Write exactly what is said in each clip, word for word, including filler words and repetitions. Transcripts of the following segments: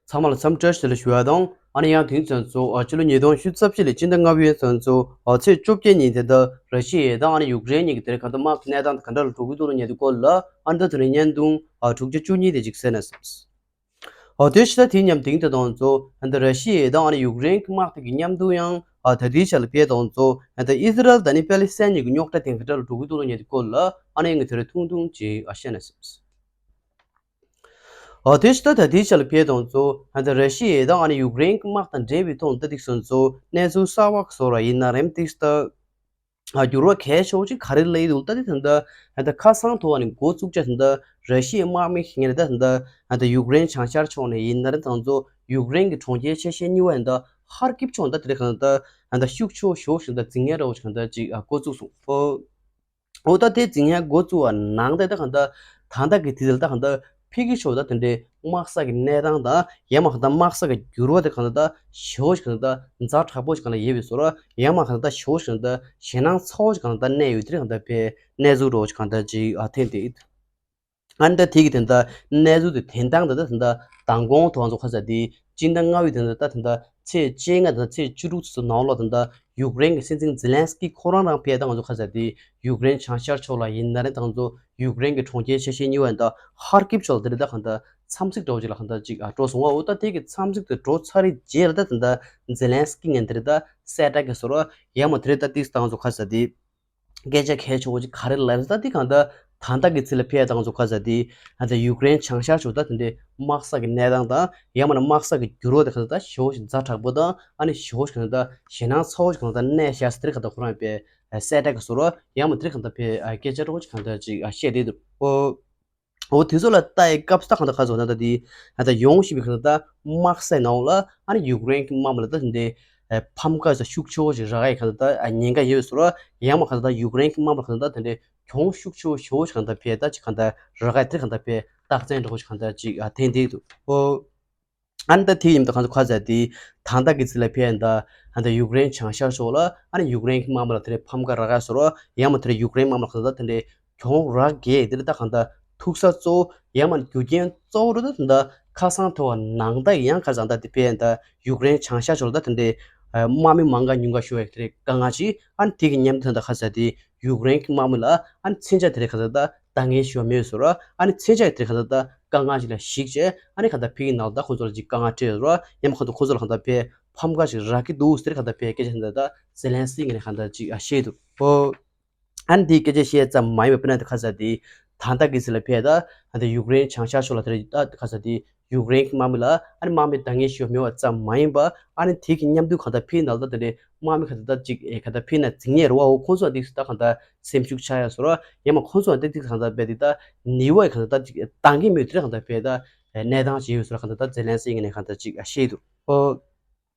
ཚང་མ་ལ་འཚམས་འདྲི་བཀྲ་ཤིས་བདེ་ལེགས་ཞུ་བ་དང་། ཨ་ནི་ཡང་དེང་ཚོན་ཚོ་ཕྱི་ལོ་ཉིས་སྟོང་ཉི་ཤུ་རྩ་བཞི་ལོའི་སྤྱི་ཟླ་ལྔ་པའི་ཚོན་ཚོ་ཚེས་བཅོ་བརྒྱད་ཉིན་དེ་ལྟར་ར་ཤི་ཡ་དང་ཨ་ནི་ཡུཀ་རེན་གཉིས་ཀྱི་དེར་ག་འདྲ་དམག་གི་གནས་སྟངས་དེ་ག་འདྲ་ལ་འགྲོ་གི་འདུག་ལ་ཉེ་དུ་སྐོར་ལ་ཨ་ནི་ད་དེ་རིང་བརྙན་ཐུང་དྲུག་ཅུ་བཅུ་གཉིས་དེ་ཅིག་གསན་ན་སྲིད། ཨོ་དེ་ཕྱི་ཟླ་དེའི་མཉམ་དེང་དེ་དང་ཚོ་ཨ་ནི་ར་ཤི་ཡ་དང་ཨ་ནི་ཡུཀ་རེན་གྱི་དམག་དེ་གི་མཉམ་དུ་ཡང་ཨ་ད་ལྟའི་ཆ་ལ་ཕེབས་དང་ཚོ་ཨ་ད་ཨི་ཟི་རལ་དང་ཨ་ནི་པེ་ལི་སི་ཐན་གཉིས་ཀྱི་རྙོག་དྲ་དེ་ག་འདྲ་ལ་འགྲོ་གི་འདུག་ལ་ཉེ་དུ་སྐོར་ལ་ཨ་ནི་ངས་དེ་རིང་ཐུང་ཐུང་ཅིག་ཨ་བཤད་ན་སྲིད། ཨོ་དེ་ཕྱི་ཟླ་ད་ལྟའི་ཆ་ལ་ཕེབས་དང་ཚོ་ཨ་ད་ར་ཤི་ཡ་དང་ཨ་ནི་ཡུཀ་རེན་གྱི་དམག་དང་འབྲེལ་བའི་ཐོག་ད་ཏིག་སོན་ཚོ་གནས་ཚུལ་གསར་བ་བཟོ་ར་ཡིན་ན་རེམ་ཏིག་ད། ཨ་འགྱུར་བ་གལ་ཆེ་བོ་ཅིག་ག་རེ་སླེབས་འདུག་ད་དེ་ད་ལྟ་ཨ་ད་ཁ་སང་ཐོག་ནས་འགོ་བཙུགས་ཆ་ད་ལྟ་ར་ཤི་ཡའི་དམག་མི་ཞིག་ངེས་ད་ད་ལྟ་ཨ་ད་ཡུཀ་རེན་བྱང་ཤར་ཕྱོགས་ནས་ཡིན་ན་རེད་དང་ཚོ་ཡུཀ་རེན་གྱི་གྲོང་ཁྱེར་ཆེ་ཤོས་གཉིས་པ་ཡིན་ད་ཧར་ཀིབ་ཕྱོགས་ད་དེ་རེད་གང་ད་ཨ་ད་ཤུགས་ཆེ་བོ་ཞིག་ད་འཛིང་ངན་འདྲ་བོ་ཞིག་གང་ད་ཅིག་ཨ་འགོ་བཙུགས་སོང་ཨོ། འོ་ད་དེ་འཛིང་ཡ་འགོ་བཙུགས་པ་ནང་དེ་ད་གང་ལྟར་ད་ལྟ་གི་དུས་ཚོད་ལ་ད་གང་ལྟར་ཕི་གི་ཤོག་ད་དེ་འདྲའི་དམག་ས་གི་གནས་སྟངས་དང་ཡང་མ་གང་ལྟར་དམག་ས་གི་འགྱུར་བ་དེ་གང་ལྟར་ད་ཞེ་པོ་ཞིག་གང་ལྟར་ཛ་དྲག་པོ་ཞིག་གང་ལ་ཡོད་པའི་བཟོ་འདྲ་ཡང་མ་གང་ལྟར་ཞེ་པོ་ཞིག་གང་ལྟར་ཞེད་སྣང་ཚ་བོ་ཞིག་གང་ལྟར་གནས་ཡོད་དེ་གང་ལྟར་ཕའི་གནས་ཚུལ་འདྲ་བོ་ཞིག་གང་ལྟར་ཅིག་ཨ་ཐེངས་དེ། ཨ་ནི་ད་དེ་གི་དེ་འདྲ་གནས་ཚུལ་དེ་དེ་འདྲ་འདི་ད་དེ་འདྲ་མདང་དགོང་ཐོག་ཚོ་ཁ་ས་དེ་སྤྱི་ཟླ་ལྔ་པའི་དེ་འདྲ་ད་དེ་འདྲ་ཚེས་བཅོ་ལྔ་དང་ཚེས་བཅུ་དྲུག་ཚོ་ནང་ལོགས་དེ་འདྲ་ཡུཀ་རེན་གྱི་སྲིད་འཛིན་ཛེ་ལན་སི་ཀི་ཁོ་རང་རང་ཕེབས་ད་ང་ཚོ་ཁ་ས་དེ་ཡུཀ་རེན་བྱང་ཤར་ཕྱོགས་ལ་ཡིན་ན་རེད་ད་ང་ཚོ་ཡུཀ་རེན་གྱི་གྲོང་ཁྱེར་ཆེ་ཤོས་གཉིས་པ་ཡིན་ད་ཧར་ཀིབ་ཕྱོགས་ལ་དེ་རེད་ད་གང་ལྟར་འཚམས་གཟིགས་འདྲ་བོ་ཅིག་ལ་གང་ལྟར་ཅིག་ཨ་འགྲོ་སོང་བ། འོ་ད་དེ་གི་འཚམས་གཟིགས་དེ་འགྲོ་ཚར་རེད་རྗེས་ལ་ད་དེ་འདྲ་ཛེ་ལན་སི་ཀི་ངན་དེ་རེད་ད་གསལ་བསྒྲགས་ཀྱི་བཟོ་འདྲ་ཡང་མ་དེ་རེད་ད་ཏིག་ད་ང་ཚོ་ཁ་ས་དེ། སྐད་ཆ་གལ་ཆེ་བོ་ཅིག་ག་རེ་ལབ་ཟེར་ད་འདི་གང་ལྟར་ད་ལྟ་གི་ཚེ་ལ་ཕེབས་དང་ཚོ་ཁ་ཟེར་དེ་ཨ་ད་ཡུཀ་རེན་བྱང་ཤར་ཕྱོགས་ད་དེ་འདྲའི་དམག་ས་གི་གནས་སྟངས་དང་ཡང་མིན་ན་དམག་ས་གི་འགྱུར་བ་དེ་གང་ལྟར་ཞེ་བོ་ཞིག་ཛ་དྲག་པོ་དང་ཨ་ནི་ཞེ་བོ་ཞིག་གང་ལྟར་ཞེད་སྣང་ཚ་བོ་ཞིག་གང་ལྟར་གནས་ཤག་ཟེར་དེ་གང་ལྟར་ཁོ་རང་པའི་གསལ་བསྒྲགས་ཀྱི་བཟོ་འདྲ་ཡང་མིན་དེ་གང་ལྟར་པའི་སྐད་ཆ་འདྲ་བོ་ཞིག་གང་ལྟར་ཅིག་བཤད་བསྡད་འདུག་ཨོ། འོ་དེ་ཚོ་ལ་ལྟ་ཡི་སྐབས་སུ་ད་གང་ལྟར་ཁ་སོ་ད་ལྟ་དེ་ད་ལྟ་ཡོང་བཞིན་པའི་གང་ལྟར་དམག་སའི་ནང་ལ་ཨ་ནི་ཡུཀ་རེན་གྱི་དམག་མི་ལ་ད་དེ་འདྲའི་ཕམ་ཁ་ས་ཤུགས་ཆེ་བོ་ཞིག་རག་ཡི་གང་ལྟར་ཉེན་ཁ་ཡོད་ཟེར་བ་ཡང་མ་གང་ལྟར་ཡུཀ་རེན་གྱི་དམག་མི་ལ་གང་ལྟར་དེ་འདྲའི་གྱོང་ཤུགས་ཆེ་བོ་ཞེ་བོ་ཞིག་གང་ལྟར་ཕེ་ད་ཅིག་གང་ལྟར་རག་ཡི་དེ་གང་ལྟར་ཕེ་རྟགས་མཚན་འདྲ་བོ་ཞིག་གང་ལྟར་ཅིག་ཐེན་དེ་འདུག་ཨོ། ཨ་ནི་ད་དེ་ཡིན་དུས་གང་ཚོ་ཁ་ཟེར་དེ་ད་ལྟ་གི་ཚེ་ལ་ཕེ་ད་ཨ་ད་ཡུཀ་རེན་བྱང་ཤར་ཕྱོགས་ལ་ཨ་ནི་ཡུཀ་རེན་གྱི་དམག་མི་ལ་དེ་འདྲའི་ཕམ་ཁ་རག་ཡ་ཟེར་བ་ཡང་མ་དེ་འདྲའི་ཡུཀ་རེན་དམག་མི་ལ་གང་ལྟར་དེ་འདྲའི་གྱོང་རག་གི་དེ་ལ་ད་གང་ལྟར་ཐུག་ས་གཙོ་བོ་ཡང་མ་རྒྱུ་རྐྱེན་གཙོ་བོ་རུ་ད་ད་ཁ་སང་ཐོ་བ་ནང་ད་ཡང་ཁ་སང་ད་དེ་ཕེ་ད་ཡུཀ་རེན་བྱང་ཤར་ཕྱོགས་ལ་ད་དེ་འདྲའི་དམག་མི་མང་ག་ཉུང་ག་ཤོར་བའི་དེ་འདྲའི་དཀའ་ངལ་ཅིག་ཨ་ནི་དེ་གི་མཉམ་དུ་ད་ཁ་ཟེར་དེ་ཡུཀ་རེན་གྱི་དམག་མི་ལ་ཨ་ནི་མཚོན་ཆ་དེ་འདྲའི་གང་ལྟར་ད་ད་ངན་ཤོར་མེད་ཟེར་བ་ཨ་ནི་མཚོན་ཆ་དེ་གང་ལྟར་ད་དཀའ་ངལ་ཅིག་ལ་གཞིགས་བྱས་ཨ་ནི་གང་ལྟར་ཕེ་གི་ནང་ད་ཁོང་ཚོ་ལ་ཅིག་དཀའ་ངལ་འཕྲད་ཡོད་ཟེར་བ་ཡང་མ་ཁོང་ཚོ་ཁོང་ཚོ་ལ་གང་ལྟར་ཕེ་ཕམ་ཁ་ཅིག་རག་གི་འདུག་ཟེར་གང་ལྟར་ཕེ་སྐད་ཆ་དེ་འདྲ་ད་ཛེ་ལན་སི་ཀི་ངོས་ནས་གང་ལྟར་ཅིག་ཨ་བཤད་འདུག་ཨོ། ཨ་ནི་དེའི་སྐད་ཆ་བཤད་ཙམ་མ་ཡིན་པ་དཔེར་ན་དེ་ཁ་ཟེར་དེ་ད་ལྟ་གི་ཚེ་ལ་ཕེ་ད་ཨ་ད་ཡུཀ་རེན་བྱང་ཤར་ཕྱོགས་ལ་དེ་རེད་ད་ཁ་ཟེར་དེ་ཡུཀ་རེན་གྱི་དམག་མི་ལ་ཨ་ནི་དམག་མི་ད་ངན་ཤོར་མེད་པ་ཙམ་མ་ཡིན་པ་ཨ་ནི་དེ་གི་མཉམ་དུ་གང་ལྟར་ཕེ་ནང་ལ་ད་དེ་འདྲའི་དམག་མི་གང་ལྟར་ད་ཅིག་ཨེ་གང་ལྟར་ཕེ་ན་འཛིང་ངེར་བའོ་ཁོང་ཚོ་འདི་ད་གང་ལྟར་སེམས་ཤུགས་ཆག་ཡ་ཟེར་བ་ཡང་མ་ཁོང་ཚོ་འདི་འདི་གང་ལྟར་བས་འདི་ད་ནི་བ་གང་ལྟར་ད་ཅིག་བཏང་གི་མེད་དེ་གང་ལྟར་བས་ད་གནས་སྟངས་ཅིག་ཡོད་ཟེར་བ་གང་ལྟར་ད་ཛེ་ལན་སི་ཀི་ངོས་ནས་གང་ལྟར་ཅིག་བཤད་འདུག་ཨོ།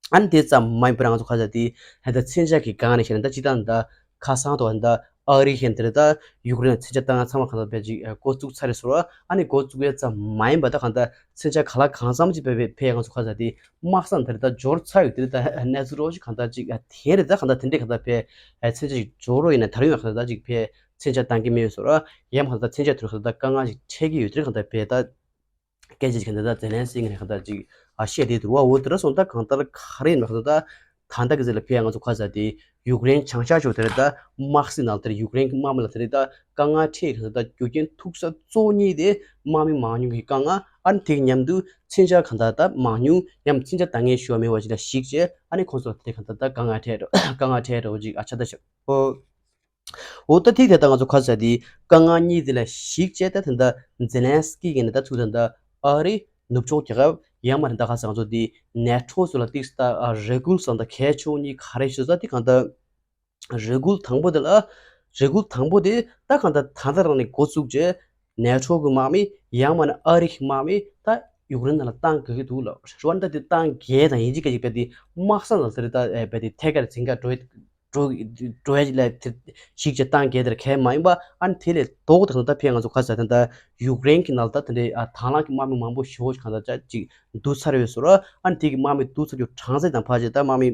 ཨ་ནི་དེ་ཙམ་མ་ཡིན་པར་ང་ཚོ་ཁ་ས་དེ་ད་ལྟ་མཚོན་ཆ་གི་སྒང་ནས་བཤད་ན་ད་སྤྱི་བཏང་ད་ཁ་སང་དུ་ད་ཨ་རི་ཧན་དེར་ད་ཡུཀ་རེན་ལ་མཚོན་ཆ་བཏང་ཚང་མ་གང་ལྟར་བས་ཅིག་འགོ་བཙུགས་ཚར་རེད་ཟེར་བ་ཨ་ནི་འགོ་བཙུགས་ཡས་ཙམ་མ་ཡིན་པ་ད་གང་ལྟར་མཚོན་ཆ་ག་ལ་གང་འཚམ་ཅིག་བས་བས་ཕས་ང་ཚོ་ཁ་ས་དེ་དམག་ས་དེར་ད་འབྱོར་ཚར་ཡོད་དེ་ད་གནས་ཚུལ་རོ་ཞིག་གང་ལྟར་ཅིག་དེ་རེད་ད་གང་ལྟར་དེ་འདྲས་གང་ལྟར་བས་མཚོན་ཆ་ཞིག་འབྱོར་རོ་ཡིན་ན་ད་རུང་ཡང་གང་ལྟར་ཅིག་བས་མཚོན་ཆ་བཏང་གི་མེད་ཟེར་བ་ཡང་གང་ལྟར་མཚོན་ཆ་དེར་གང་ལྟར་དཀའ་ངལ་ཞིག་འཕྲད་ཀྱི་ཡོད་དེ་གང་ལྟར་བས་ད། སྐད་ཆ་གང་ལྟར་ཛེ་ལན་སི་ཀི་ངོས་ནས་གང་ལྟར་ཅིག་ཨ་བཤད་དེ་འདུག་བ། འོ་དེ་འདྲ་སོང་ད་གང་ལྟར་ག་རེ་ཡིན་ན་གང་ལྟར་ད་ད་ལྟ་གི་ཚེ་ལ་ཕེ་ང་ཚོ་ཁ་ས་དེ་ཡུཀ་རེན་བྱང་ཤར་ཕྱོགས་དེར་ད་དམག་སྲིད་ནང་དེར་ཡུཀ་རེན་གྱི་དམག་མི་ལ་དེར་ད་དཀའ་ངལ་འཕྲད་གང་ལྟར་རྒྱུ་རྐྱེན་ཐུག་ས་གཙོ་བོ་གཉིས་དེ་དམག་མི་མང་ཉུང་གི་དཀའ་ངལ་ཨ་ནི་དེ་གི་མཉམ་དུ་མཚོན་ཆ་གང་ལྟར་ད་མང་ཉུང་ཡང་མཚོན་ཆ་ད་ངན་ཤོར་མེད་པ་ཅིག་ལ་གཞིགས་བྱས་ཨ་ནི་ཁོང་ཚོ་ལ་དེ་གང་ལྟར་ད་དཀའ་ངལ་འཕྲད་དཀའ་ངལ་འཕྲད་འདྲ་བོ་ཅིག་ཨ་ཆ་ད་ཤག་ཨོ། འོ་ད་ཐིག་དེ་ད་ང་ཚོ་ཁ་ས་དེ་དཀའ་ངལ་གཉིས་དེ་ལ་གཞིགས་བྱས་ད་ད་ད་ཛེ་ལན་སི་ཀི་གི་ནས་ད་ཚུར་ད་ད་ཨ་རི་ནུབ་ཕྱོགས་རྒྱལ་ཁབ་ཡང་མ་རེད་ད་ཁ་ས་ང་ཚོ་དེ་ནེ་ཊོ་ཚོ་ལ་ཏིག་ད་རེ་སྐུལ་སང་ད་གལ་ཆེ་བོ་གཉིས་ག་རེ་ཞུ་ས་དེ་གང་ད་རེ་སྐུལ་དང་པོ་དེ་ལ་རེ་སྐུལ་དང་པོ་དེ་ད་གང་ད་ད་ད་རང་ནས་འགོ་བཙུགས་བྱས་ནེ་ཊོ་གི་དམག་མི་ཡང་མ་ནས་ཨ་རི་གི་དམག་མི་ད་ཡུཀ་རེན་ནང་ལ་བཏང་དགོས་ཀྱི་འདུག་ལ་རེ་བ་ད་དེ་བཏང་གལ་དང་ཡིན་གཅིག་ག་གཅིག་པས་དེ་དམག་ས་ལ་དེ་རེད་ད་པས་དེ་ཐད་ཀར་འཛིང་ག་འགྲོ་འགྲོ་འགྲོ་ཡ་ལ་དེ་ཞིག་ཅེས་བཏང་གལ་དེར་གལ་མ་ཡིན་པ་ཨ་ནི་དེ་ལས་ལྡོག་དང་ད་ཕེ་ང་ཚོ་ཁ་ས་ད་ད་ཡུཀ་རེན་གྱི་ནང་ད་དེ་འདྲའི་ཨ་དང་བླངས་ཀྱི་དམག་མི་མང་པོ་ཞེ་པོ་ཞིག་གང་ལྟར་ཅིག་འདུ་ཚར་ཡོད་ཟེར་རོ། ཨ་ནི་དེ་གི་དམག་མི་འདུ་ཚར་རྒྱུ་གྲངས་ཚད་དང་ཕལ་ཆེར་ད་དམག་མི་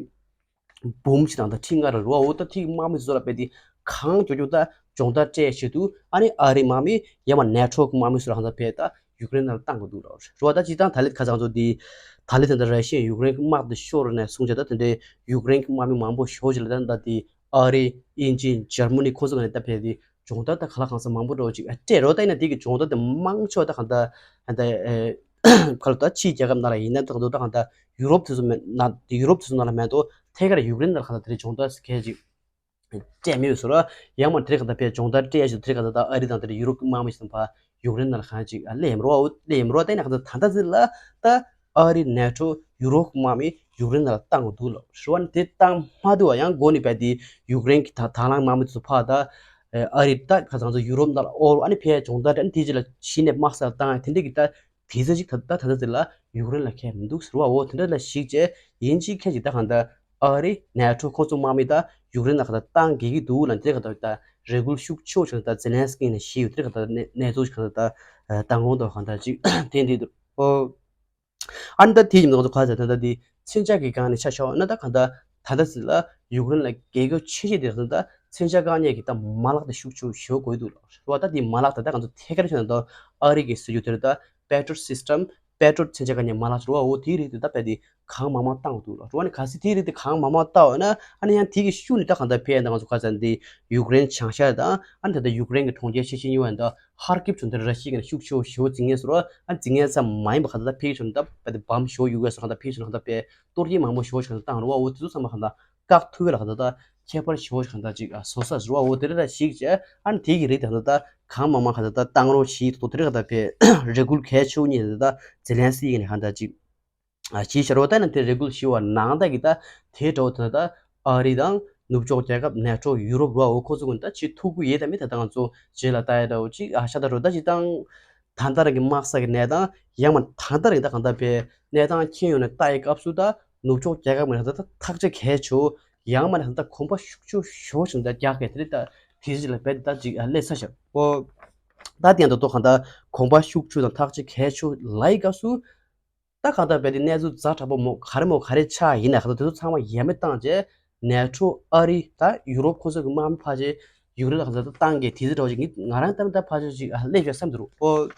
འབུམ་གཅིག་དང་ད་ཁྲི་ལྔ་རེ་རོ། འོ་ད་དེ་གི་དམག་མི་ཚོ་ལ་དཔེ་དེ་གང་མགྱོགས་མགྱོགས་ད་སྦྱོང་བརྡར་སྤྲད་ཆེད་དུ་ཨ་ནི་ཨ་རིའི་དམག་མི་ཡང་མ་ནེ་ཊོ་གི་དམག་མི་ཚོ་ལ་གང་ལྟར་ཕེ་ད་ ཡུཀ་རེན་ནང་ལ་བཏང་དགོས་འདུག་ལབ་རེད་བ། ད་སྤྱིར་བཏང་ད་ལན་ཁ་སང་ཚོ་འདི་ད་ལན་ད་ལྟ་ར་ཤི་ཡ་ཡུཀ་རེན་གྱི་དམག་དེ་ཤོར་ནས་བཟུང་བྱས་ད་དེ་འདྲའི་ཡུཀ་རེན་གྱི་དམག་མི་མང་པོ་ཞེ་པོ་ཅིག་ལ་ད་ད་ལྟ་དེ་ཨ་རི། དབྱིན་ཇི། འཇར་མ་ནི་ཁོ་ཚོ་ག་ནས་ད་ཕེབས་ཏེ་སྦྱོང་བརྡར་ད་ག་ལ་གང་ས་མང་པོ་འགྲོ་ཅིག་ཨ་སྤྲད་རོགས་ད་ཡིན་ན་དེ་གི་སྦྱོང་བརྡར་དེ་མང་ཆེ་བ་ད་གང་ད་ད་ཨེ་ག་ལ་ད་ཕྱིའི་རྒྱལ་ཁབ་ནང་ལ་ཡིན་ན་ད་གང་ད་ད་གང་ད་ཡུ་རོབ་དེ་ཚོ་མེད་ན་ཡུ་རོབ་དེ་ཚོ་ནང་ལ་མེད་དོ་ཐད་ཀར་ཡུཀ་རེན་ནང་ལ་གང་ད་དེ་རིགས་སྦྱོང་བརྡར་གལ་ཅིག་སྤྲད་མི་ཡོད་ཟེར་རོ། ཡང་མ་དེ་རིགས་གང་ད་ཕེབས་སྦྱོང་བརྡར་སྤྲད་ཡ་ཞིག་དེ་རིགས་གང་ད་ད་ཨ་རི་དང་དེ་རིགས་ཡུ་རོབ་ཀྱི་དམག་མི་ཞིག་དང་ཕ་ཡུཀ་རེན་ནང་ལ་གང་ཅིག་ཨ་སླེབས་མི་རོ་སླེབས་མི་རོ་ད་ཡིན་ན་གང་ད་ད་ད་ཟེར་ལ་ད། ཨ་རི་ནེ་ཊོ་ཡུ་རོབ་དམག་མི་ཡུཀ་རེན་ལ་བཏང་དགོས་འདུག་ལབ་རེད་བ། དེ་བཏང་མ་ཐུབ་པ་ཡང་འགོ་ནས་བས་དེ་ཡུཀ་རེན་གྱི་ད་དང་བླངས་དམག་མི་ཚོ་ཕར་ད་ཨ་རི་ད་ཁ་སང་ཚོ་ཡུ་རོབ་ནང་ལ་ཨོ་ཨ་ནི་ཕེབས་སྦྱོང་བརྡར་ཨ་ནི་དེ་རྗེས་ལ་གཞི་ནས་དམག་སར་བཏང་ཡ་དེ་འདྲ་གི་ད་དེ་ཚོ་ཅིག་ད་ད་ད་ད་དེ་ལ་ཡུཀ་རེན་ལ་ཁེལ་མི་འདུག་ཟེར་བ། འོ་དེ་འདྲ་ལ་གཞིགས་བྱས་ཡིན་གཅིག་ཁྱེད་ཀྱིས་ད་གང་ད་ཨ་རི་ནེ་ཊོ་ཁོ་ཚོ་དམག་མི་ད་ཡུཀ་རེན་ལ་གང་ད་བཏང་དགོས་ཀྱི་འདུག་ལབ་དེ་གང་ད་ད་རེ་སྐུལ་ཤུགས་ཆེ་བོ་བྱུང་ད་ཛེ་ལན་སི་ཀི་ནས་ཞུས་ཡོད་དེ་གང་ད་གནས་ཚུལ་གང་ད་ད་མདང་དགོང་དུ་གང་ད་ཅིག་དེ་འདི་འདུག་ཨོ། ཨ་ནི་ད་དེའི་ཉིན་ང་ཚོ་ག་ཚོད་ད་ལྟ་འདི་མཚོན་ཆ་གི་སྒང་ནས་ཆ་བཞག་ན་ད་ག་ད་ད་ལྟ་ཟེར་ལ་ཡུཀ་རེན་ལ་རྒྱལ་ཁབ་ཆེ་ཤོས་དེ་ད་ལྟ་མཚོན་ཆ་བཀག་ཉར་གྱི་ད་མ་ལག་དེ་ཤུགས་ཆེ་ཤོས་དགོས་འདུག་ལ་རེད་བ། ད་དེ་མ་ལག་ད་ལྟ་ང་ཚོ་ཐད་ཀར་ཤོད་ན་ད་ཨ་རི་གི་ཟེར་རྒྱུ་དེ་རེད། ད་པེ་ཊྲོ་སི་སི་ཊམ་པེ་ཊྲོ་མཚོན་ཆ་བཀག་ཉར་མ་ལག་ཅིག་རེད་བ། འོ་དེའི་རིགས་དེ་ད་རྦད་དེ་གང་མང་མང་བཏང་དགོས་འདུག་ལ་རེད་བ། ཨ་ནི་གལ་སྲིད་དེའི་རིགས་དེ་གང་མང་མང་བཏང་བ་ན་ཨ་ནི་ཡང་དེ་གི་ཤུགས་ནས་ད་གང་ལྟར་ཕེབས་ཡ་ད་ང་ཚོ་ག་ཚོད་འདི་ཡུཀ་རེན་བྱང་ཤར་དང་ཨ་ནི་ད་ལྟ་ཡུཀ་རེན་གི་གྲོང་ཁྱེར་ཤེས་ཤེས་ཡོད་ཡ་ད། ཧར་ཀིབ་བྱུང་དེར་ར་ཤི་ཡ་གིས་ཤུགས་ཆེ་བོ་ཞེ་བོ་འཛིང་ངེས་སུ་རོ། ཨ་འཛིང་ངེས་ཙམ་མ་ཡིན་པ་ག་ད་ད་ཕེ་ཤོན་ད་པ་དེ་བམ་ཞེ་བོ་ཡོད་གས་སུ་ག་ད་ཕེ་ཤོན་ག་ད་པའི་གཏོར་སྐྱོན་མང་པོ་ཞེ་བོ་ཞིག་ག་ད་བཏང་རོ་བ། འོ་དེ་ཚོ་ཚང་མ་ག་ད་བཀག་ཐུབ་ཡ་ལ་ག་ད་ད་ཁྱད་པར་ཞེ་བོ་ཞིག་ག་ད་ཅིག་བཟོ་ས་ཞེ་བོ། འོ་དེ་རེད་ད་ཞིག་བྱས་ཨ་ནི་དེ་གི་རིགས་དེ་ག་ད་ད་གང་མང་མང་ག་ད་ད་བཏང་རོགས་བྱེད་དོ། དེ་རིགས་ག་ད་པའི་རེ་སྐུལ་གལ་ཆེ་བོ་གཉིས་དེ་ད་ཛེ་ལན་སི་ཡིན་ནས་ག་ད་ཅིག་ཨ་ཅིའི་ཕྱིར་རོ་ད་ནི་དེ་རེ་སྐུལ་ཞུ་བ་ནང་ད་གི་ད་དེ་འདྲ་བོ་ད་ད་ཨ་རི་དང་ནུབ་ཕྱོགས་རྒྱལ་ཁབ་ནེ་ཊོ་ཡུ་རོབ་རོ་འོ་ཁོ་ཚོ་ཀུན་ད་ཅི་ཐུགས་ཁུར་ཡོད་ད་མེད་ད་ད་ང་ཚོ་རྗེས་ལ་ལྟ་ཡ་འདྲ་བོ་ཅིག་ཨ་ཤ་ད་རོ་ད་ཅི་ད་ད་ད་རང་གི་དམག་ས་གི་གནས་སྟངས་ཡང་མ་ད་ད་རང་ད་གང་ད་པའི་གནས་སྟངས་མཁྱེན་ཡོང་ནས་ལྟ་ཡའི་སྐབས་སུ་ད་ནུབ་ཕྱོགས་རྒྱལ་ཁབ་མ་ད་ད་ཐག་གཅོད་གལ་ཆེ་ཡང་མ་ད་ད་གོམ་པ་ཤུགས་ཆེ་ཤོས་ཤིག་ད་རྒྱག་གི་དེ་རེད། ད་དེ་རྗེས་ལ་བས་ད་ཅིག་ཨ་སླེབས་ས་ཤག་འོ། ད་དེ་ཡང་ད་ལྟ་གང་ད་གོམ་པ་ཤུགས་ཆེ་དང་ཐག་གཅོད་གལ་ཆེ་ལ་ཡི་སྐབས་སུ། ད་གང་ལྟར་བས་དེ་གནས་ཚུལ་ཛ་དྲག་པོ་མོ་ག་རེ་མོ་ག་རེ་ཆགས་ཡིན་ན་གང་ལྟར་དེ་ཚོ་ཚང་མ་ཡ་མེད་བཏང་རྗེས་ནེ་ཊོ་ཨ་རི་ད་ཡུ་རོབ་ཁོ་ཚོ་གི་དམག་མི་ཕལ་ཆེར་ཡུཀ་རེན་ལ་གང་ལྟར་བཏང་གི་དེ་ཚོ་འདྲ་བོ་ཞིག་ངས་ང་རང་ལྟར་ད་ཕལ་ཆེར་ཞིག་སླེབས་ཡོད་བསམ་འདུག་རོ། ཨོ།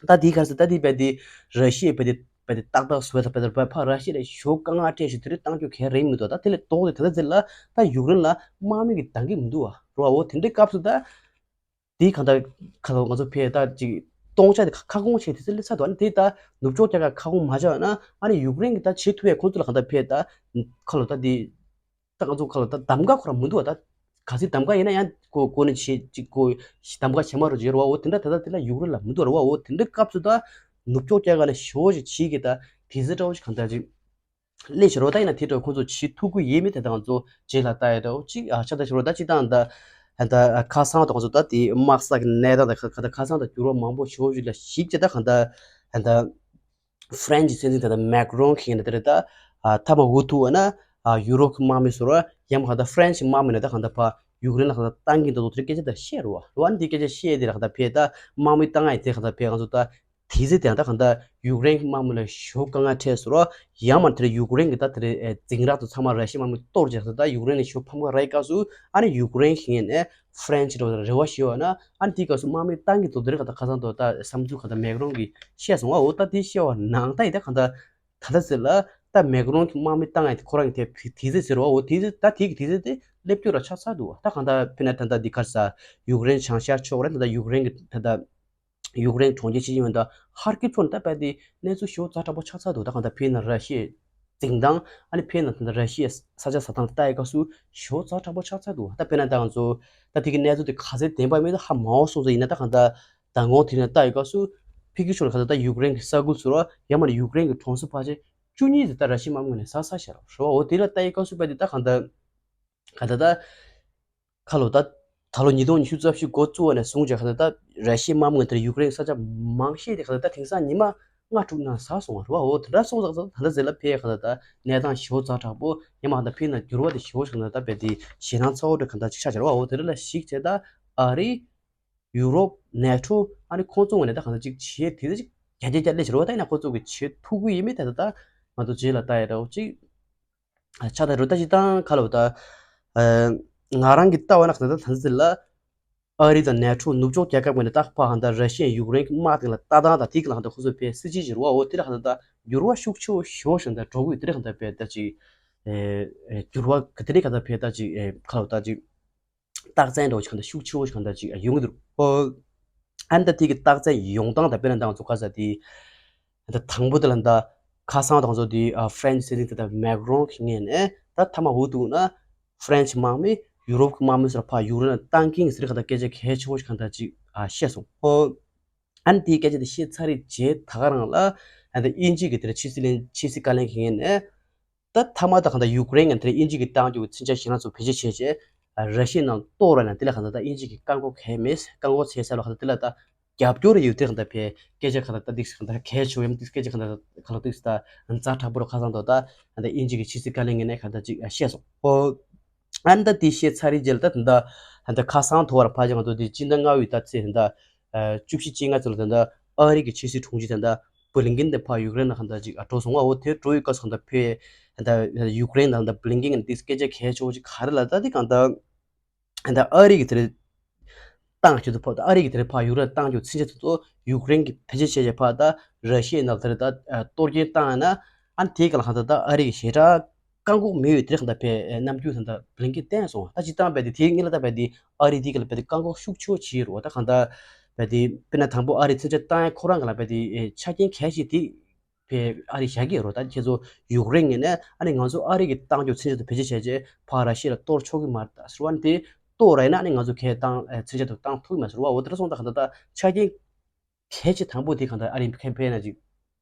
ད་དེའི་ཁར་ས་ད་དེ་བས་དེ་ར་ཤི་ཡ་བས་དེ་བས་དེ་ཏག་ཏག་བཟོས་ད་བས་དེ་བས་ཕ་ར་ཤི་ཡ་ལ་ཞོ་དཀའ་ངལ་སྤྲད་ཞིག་དེ་རིགས་བཏང་རྒྱུ་གལ་རེད་མི་འདུག་ད་དེ་ལས་ལྡོག་སྟེ་ད་ལྟ་ཚེ་ལ་ད་ཡུཀ་རེན་ལ་དམག་མི་གི་འདང་གི་མི་འདུག་བ་རོ། ཨོ་དེ་འདྲའི་སྐབས་སུ་ད། དེའི་གང་ལྟར་ཁ་ལོ་ང་ཚོ་ཕེ་ད་ཅིག་སྟོང་ཆ་དེ་ཁ་ཁ་སྐོང་བྱས་དེ་ཚོ་སླེབས་ཚར་འདུག་ཨ་ནི་དེ་ད་ནུབ་ཕྱོགས་རྒྱལ་ཁབ་ཁ་སྐོང་མ་བྱས་ན་ཨ་ནི་ཡུཀ་རེན་གྱི་ད་བྱེད་ཐུབ་ཡས་ཁོང་ཚོ་ལ་གང་ལྟར་ཕེ་ད་ཁ་ལོ་ད་དེ་ད་ང་ཚོ་ཁ་ལོ་ད་གདམ་ག་ཁོ་རང་མི་འདུག་བ། ད་ག་ཚོད་གདམ་ག་ཡིན་ན་ཡང་ཀོ་ཀོ་ནི་བྱེད་ཅིག་ཀོ་གདམ་ག་བྱེད་མ་རུ་བྱེད་རུ་བ། འོ་དེ་འདྲ་ད་ད་དེ་ལ་ཡུཀ་རེན་ལ་མི་འདུག་རུ་བ། འོ་དེ་འདྲ་སྐབས་སུ་ད་ནུབ་ཕྱོགས་རྒྱལ་ཁབ་ལ་ཞོ་ཞིག་བྱེད་ཀྱི་ད་དེ་ཚོ་འདྲ་བོ་ཞིག་གང་ལྟར་ཅིག་སླེབས་ཤོར་བ་ད་ཡིན་ན་དེ་འདྲ་ཁོང་ཚོ་བྱེད་ཐུབ་ཀྱི་ཡོད་མེད་དེ་དང་ང་ཚོ་རྗེས་ལ་ལྟ་ཡ་འདྲ་བོ་གཅིག་ཨ་ཆ་ད་ཤོར་བ་ད་གཅིག་དང་ད་ད་ཁ་སང་དང་ང་ཚོ་ད་དེ་དམག་ས་གི་གནས་སྟངས་དང་ཁ་ཁ་ད་ཁ་སང་དང་འགྱུར་བ་མང་པོ་ཞེ་པོ་ཞིག་ལ་གཞིགས་བྱས་ད་གང་ད་ད་ཧྥ་རན་སི་སྲིད་འཛིན་ད་ད་མེག་རོན་གྱིས་ཡིན་ན་དེ་རེད་ད་ཨ་ཐ་མ་འུ་ཐུག་བ་ན་ཨ་ཡུ་རོབ་ཀྱི་དམག་མི་ཚོར་ཡང་མ་གང་ད་ཧྥ་རན་སི་དམག་མི་ནས་ད་གང་ད་ཕ་ཡུཀ་རེན་ལ་གང་ད་བཏང་གིན་ད་དོ་དེ་རིགས་སྐད་ཆ་ད་བཤད་རུ་བ་རུ་བ་ནི་དེ་སྐད་ཆ་བཤད་དེ་ར་གང་ད་ཕེ་ད་དམག་མི་བཏང་ཨ་ཡི་དེ་གང་ད་ཕེ་ང་ཚོ་ད། དེ་ཚེ་དེ་ཡང་ད་གང་ལྟར་ཡུཀ་རེན་གྱི་དམག་མི་ལ་ཞོ་དཀའ་ངལ་འཕྲད་སོང་རོ། ཡང་མ་དེར་ཡུཀ་རེན་གྱི་ད་དེར་འཛིང་རགས་དུ་ཚང་མ་ར་ཤི་ཡའི་དམག་མི་གཏོར་རྒྱག་ད་ད་ཡུཀ་རེན་ལ་ཞོ་ཕམ་ཁ་རག་སྐབས་སུ་ཨ་ནི་ཡུཀ་རེན་གྱི་ངོས་ནས་ཧྥ་རན་སི་རོ་རེ་བ་ཞུ་བ་ན་ཨ་ནི་དེའི་སྐབས་སུ་དམག་མི་བཏང་གི་འདུག་དེ་རིགས་ད་ཁ་སང་དུ་ད་བསམ་ཚུལ་ག་ད་མེག་རོན་གྱིས་བཤད་སོང་བ། འོ་ད་དེ་བཤད་བ་ནང་ད་ཡི་ད་གང་ལྟར་ད་ལྟ་ཟེར་ལ་ད་མེག་རོན་གྱི་དམག་མི་བཏང་ཡ་དེ་ཁོ་རང་གི་དེ་དེ་ཚེ་ཟེར་བ། འོ་དེ་ཚེ་ད་དེ་གི་དེ་ཚེ་དེ་སླེབས་རྒྱུ་ར་ཆགས་ཚར་འདུག་ད་གང་ལྟར་ཕི་ན་ད་ལྟ་འདི་གར་ས་ཡུཀ་རེན་བྱང་ཤར་ཕྱོགས་རེད། ད་ལྟ་ཡུཀ་རེན་གྱི་ད་ལྟ། ཡུཀ་རེན་གྲོང་ཁྱེར་ཆེ་ཆུང་ཡོད་ད་ཧར་ཀིབ་ཕྱོགས་ནས་ད་བལྟས་ཏེ་གནས་ཚུལ་ཞེ་པོ་ཛ་དྲག་པོ་ཆགས་ཚར་འདུག་ད་གང་ལྟར་ཕེ་ན་ར་ཤི་ཡའི་འཛིང་སྟངས་ཨ་ནི་ཕེ་ན་ད་ར་ཤི་ཡའི་ས་ཆ་ཟ་སྟངས་ལྟ་ཡི་སྐབས་སུ་ཞེ་པོ་ཛ་དྲག་པོ་ཆགས་ཚར་འདུག་ད་དཔེར་ན་ད་ང་ཚོ་ད་དེ་གི་གནས་ཚུལ་དེ་ག་ཚད་བདེན་པ་མེད་ད་ཧ་མ་གོ་སོང་ཙང་ཡིན་ན་ད་གང་ལྟར་མདང་དགོང་དེ་ནས་ལྟ་ཡི་སྐབས་སུ་ཕི་གི་ཕྱོགས་ནས་གང་ལྟར་ད་ཡུཀ་རེན་གྱི་ས་ཁུལ་ཚོ་ར་ཡང་མ་ནི་ཡུཀ་རེན་གྱི་གྲོང་གསེབ་ཕལ་ཆེར་བཅུ་གཉིས་དེ་ད་ར་ཤི་ཡའི་དམག་མི་ངོས་ནས་ཟ་ས་ཤར་ར་བ། འོ་དེ་ལ་ལྟ་ཡི་སྐབས་སུ་བལྟས་ཏེ་ད་གང་ལྟར། ག་ད་ད། ཁ་ལོ་ད། ད་ལོ་ཉིས་སྟོང་ཉི་ཤུ་རྩ་བཞི་འགོ་བཙུགས་པ་ནས་བཟུང་བྱས་ག་ད་ད་ར་ཤི་ཡའི་དམག་མི་དེར་ཡུཀ་རེན་ས་ཆ་མང་ཤོས་དེ་ག་ད་ད་དེང་སང་ཉི་མ་ལྔ་དྲུག་ནང་ཟ་སོང་བ་རེད་བ། འོ་དེ་འདྲ་སོང་ཙང་ད་ད་ཟེར་ལ་ཕེ་ག་ད་ད་གནས་སྟངས་ཞེ་པོ་ཛ་དྲག་པོ་ཡང་མ་ག་ད་ཕེ་ན་འགྱུར་བ་དེ་ཞེ་པོ་ཞིག་ན་ད་བལྟས་ཏེ་ཞེད་སྣང་ཚ་བོ་འདྲ་ག་ད་ཅིག་ཆགས་བྱས་རེད་བ། འོ་དེ་འདྲ་ལ་གཞིགས་བྱས་ད་ཨ་རི། ཡུ་རོབ། ནེ་ཊོ། ཨ་ནི་ཁོང་ཚོ་ངོས་ནས་ད་ག་ད་ཅིག་བྱེད་དེ་ད་ཅིག་རྒྱ་རྒྱ་རྒྱ་སླེབས་བྱས་རེད་བ། ད་ཡིན་ན་ཁོང་ཚོ་གི་བྱེད་ཐུབ་ཀྱི་ཡིན་མིན་ད་ད་ད་ང་ཚོ་རྗེས་ལ་ལྟ་ཡ་འདྲ་བོ་ཅིག་ཆགས་ད་རུ་ད་ཅི་ཏང་ཁ་ལོ་ད། ང་རང་གི་ལྟ་བ་ན་ག་ད་ད་ཟེར་ལ། ཨ་རི་དང་ནེ་ཊོ་ནུབ་ཕྱོགས་རྒྱལ་ཁབ་ཀྱི་ནས་ད་ཕ་ཧ་ད་ར་ཤི་ཡ་ཡུཀ་རེན་གྱི་དམག་དེ་ལ་ལྟ་སྟངས་དང་དེ་གི་ལ་ཧ་ད་ཁོ་ཚོ་ཕའི་སྲིད་ཇུས་ཀྱི་རུ་བ་འོ་དེ་ལ་ཧ་ད་ད་འགྱུར་བ་ཤུགས་ཆེ་བོ་ཞེ་བོ་ཞིག་ད་འགྲོ་གི་ཡོད། དེ་ལ་ཧ་ད་ད་འགྱུར་བ་ཤུགས་ཆེ་བོ་ཞེ་བོ་ཞིག་ད་འགྲོ་གི་ཡོད། དེ་ལ་ཧ་ད་ད་ཅིག་ཨེ་ཨེ་འགྱུར་བ་ག་དེ་རིགས་ཧ་ད་ཕའི་ད་ཅིག་ཨེ་ཁ་ལོ་ད་ཅིག་རྟགས་མཚན་འདྲ་བོ་ཞིག་ཧ་ད་ཤུགས་ཆེ་བོ་ཞིག་ཧ་ད་ཅིག་ཡོང་གི་འདུག་ཨོ། ཨ་ནི་ད་དེ་གི་རྟགས་མཚན་ཡོང་སྟངས་ད་དཔེར་ན་ད་ང་ཚོ་ཁ་ས་དེ་ད་དང་པོ་དེ་ལ་ད་ཁ་སང་ད་ང་ཚོ་དེ་ཨ་ཧྥ་རན་སི་སྲིད་འཛིན་དེ་ད་མེག་རོན་གྱི་ངོས་ནས་ད་མཐའ་མ་འུ་ཐུག་ན་ཧྥ་རན་སི་དམག་མི་ཡུ་རོབ་ཀྱི་དམག་མི་ཚོར་ཕར་ཡུཀ་རེན་ལ་བཏང་གིན་ཟེར་ཁ་ད་སྐད་ཆ་གལ་ཆེ་བོ་ཞིག་ཁ་ད་ཅིག་ཨ་བཤད་སོང་ཨོ། ཨ་ནི་དེའི་སྐད་ཆ་དེ་བཤད་ཚར་རེད་རྗེས་ད་ག་རང་ལ་ཨ་ད་དབྱིན་ཇི་གི་དེ་ཕྱི་སྲིད་བློན་ཕྱི་སྲིད་བཀའ་བློན་གྱི་ངོས་ནས་ད་མཐའ་མ་ད་གང་ལྟར་ཡུཀ་རེན་གྱི་དེ་དབྱིན་ཇི་གི་བཏང་རྒྱུ་གི་མཚོན་ཆ་ཞེ་དྲག་ཚོ་བེད་སྤྱོད་བྱས་རྗེས་ར་ཤི་ཡའི་ནང་གཏོར་བ་ན་དེ་ལ་གང་ལྟར་ད་དབྱིན་ཇི་གི་བཀག་འགོག་གལ་མེད་བཀག་འགོག་བྱས་ཚར་ལ་གང་ལྟར་དེ་ལ་ད་རྒྱབ་སྐྱོར་ཡོད་དེ་གང་ལྟར་ཕའི་སྐད་ཆ་གང་ལྟར་ད་འདི་གང་ལྟར་གལ་ཆེ་བ་ཡིན་འདི་སྐད་ཆ་གང་ལྟར་གང་ལྟར་འདི་ད་ཛ་དྲག་པོ་རུ་ཁ་སང་དོ་ད་གང་ལྟར་དབྱིན་ཇི་གི་ཕྱི་སྲིད་བཀའ་བློན་ངོས་ནས་གང་ལྟར་ཅིག་བཤད་སོང་ཨོ། ཨ་ནི་ད་དེ་བཤད་ཚར་རེད་རྗེས་ལ་ད་ད་ད་ཁ་སང་ཐོ་བར་ཕ་ཅིག་ང་ཚོ་དེ་སྤྱི་ཟླ་ལྔ་བའི་ད་ཚེས་ད་བཅུ་བཞི་བཅོ་ལྔ་ཚོ་ལ་ད་ད་ཨ་རི་གི་ཕྱི་སྲིད་དྲུང་ཆེ་ད་ད་བྷི་ལིན་ཀིན་དེ་ཕར་ཡུཀ་རེན་ལ་གང་ལྟར་ཅིག་ཨ་འགྲོ་སོང་བ་འོ་དེ་འགྲོ་ཡི་སྐབས་སུ་གང་ལྟར་ཕེ་ད་ཡུཀ་རེན་དང་ད་བྷི་ལིན་ཀིན་གི་དེ་སྐད་ཆ་གལ་ཆེ་བོ་ཅིག་ག་རེ་ལ་ད་དེ་གང་ལྟར་ད་ཨ་རི་གི་དེ་རེད་བཏང་རྒྱུ་དེ་ཕ་ད་ཨ་རི་གི་དེ་རེད་ཕར་ཡུཀ་རེན་བཏང་རྒྱུ་ཚིག་ཆ་དེ་ཚོ་ཡུཀ་རེན་གི་བེད་སྤྱོད་བྱས་བྱས་ཕ་ད་ར་ཤི་ཡའི་ནང་དེ་རེད་ད་གཏོར་སྐྱོན་བཏང་ཡ་ན་ཨ་ནི་དེ་ག་ལ་གང་ལྟར་ད་ཨ་རི་གི་ཞེ་དྲག་བཀག་འགོག་མེད་ཡོད་དེ་རེད་གང་ལྟར་ཕེ་རྣམ་འགྱུར་ད་ད་བྷི་ལིན་ཀིན་བསྟན་སོང་ད་ཅི་བཏང་བས་དེ་དེའི་སྔོན་ལ་ད་བས་དེ་ཨ་རི་དེ་ག་ལ་བས་དེ་བཀག་འགོག་ཤུགས་ཆེ་བོ་བྱས་རོགས་ད་གང་ལྟར་བས་དེ་དཔེར་ན་དང་པོ་ཨ་རི་མཚོན་ཆ་བཏང་ཡ་ཁོ་རང་ག་ལ་བས་དེ་ཆ་རྐྱེན་གལ་ཆེ་དེ། ཕེ་ཨ་རི་བཞག་གི་ཡོད་རོ་ད་ཁྱེད་ཚོ་ཡུཀ་རེན་ངོས་ནས་ཨ་ནི་ང་ཚོ་ཨ་རི་གི་བཏང་རྒྱུ་མཚོན་ཆ་དེ་བེད་སྤྱོད་བྱས་རྗེས་ཕར་ར་ཤི་ཡ་ལ་གཏོར་ཆོག་གི་མ་རེད་ད་ཟེར་བ་ནི་དེ་གཏོར་ར་ཡིན་ན་ཨ་ནི་ང་ཚོ་གས་བཏང་མཚོན་ཆ་དེ་བཏང་ཐུབ་ཀྱི་མ་ཟེར་བ་འོ་དེ་འདྲ་སོང་ད་ག་ད་ད་ཆ་རྐྱེན་གལ་ཆེ་དང་པོ་དེ་ག་ད་ཨ་རི་ཁེ་ཕན་ན་ཅིག་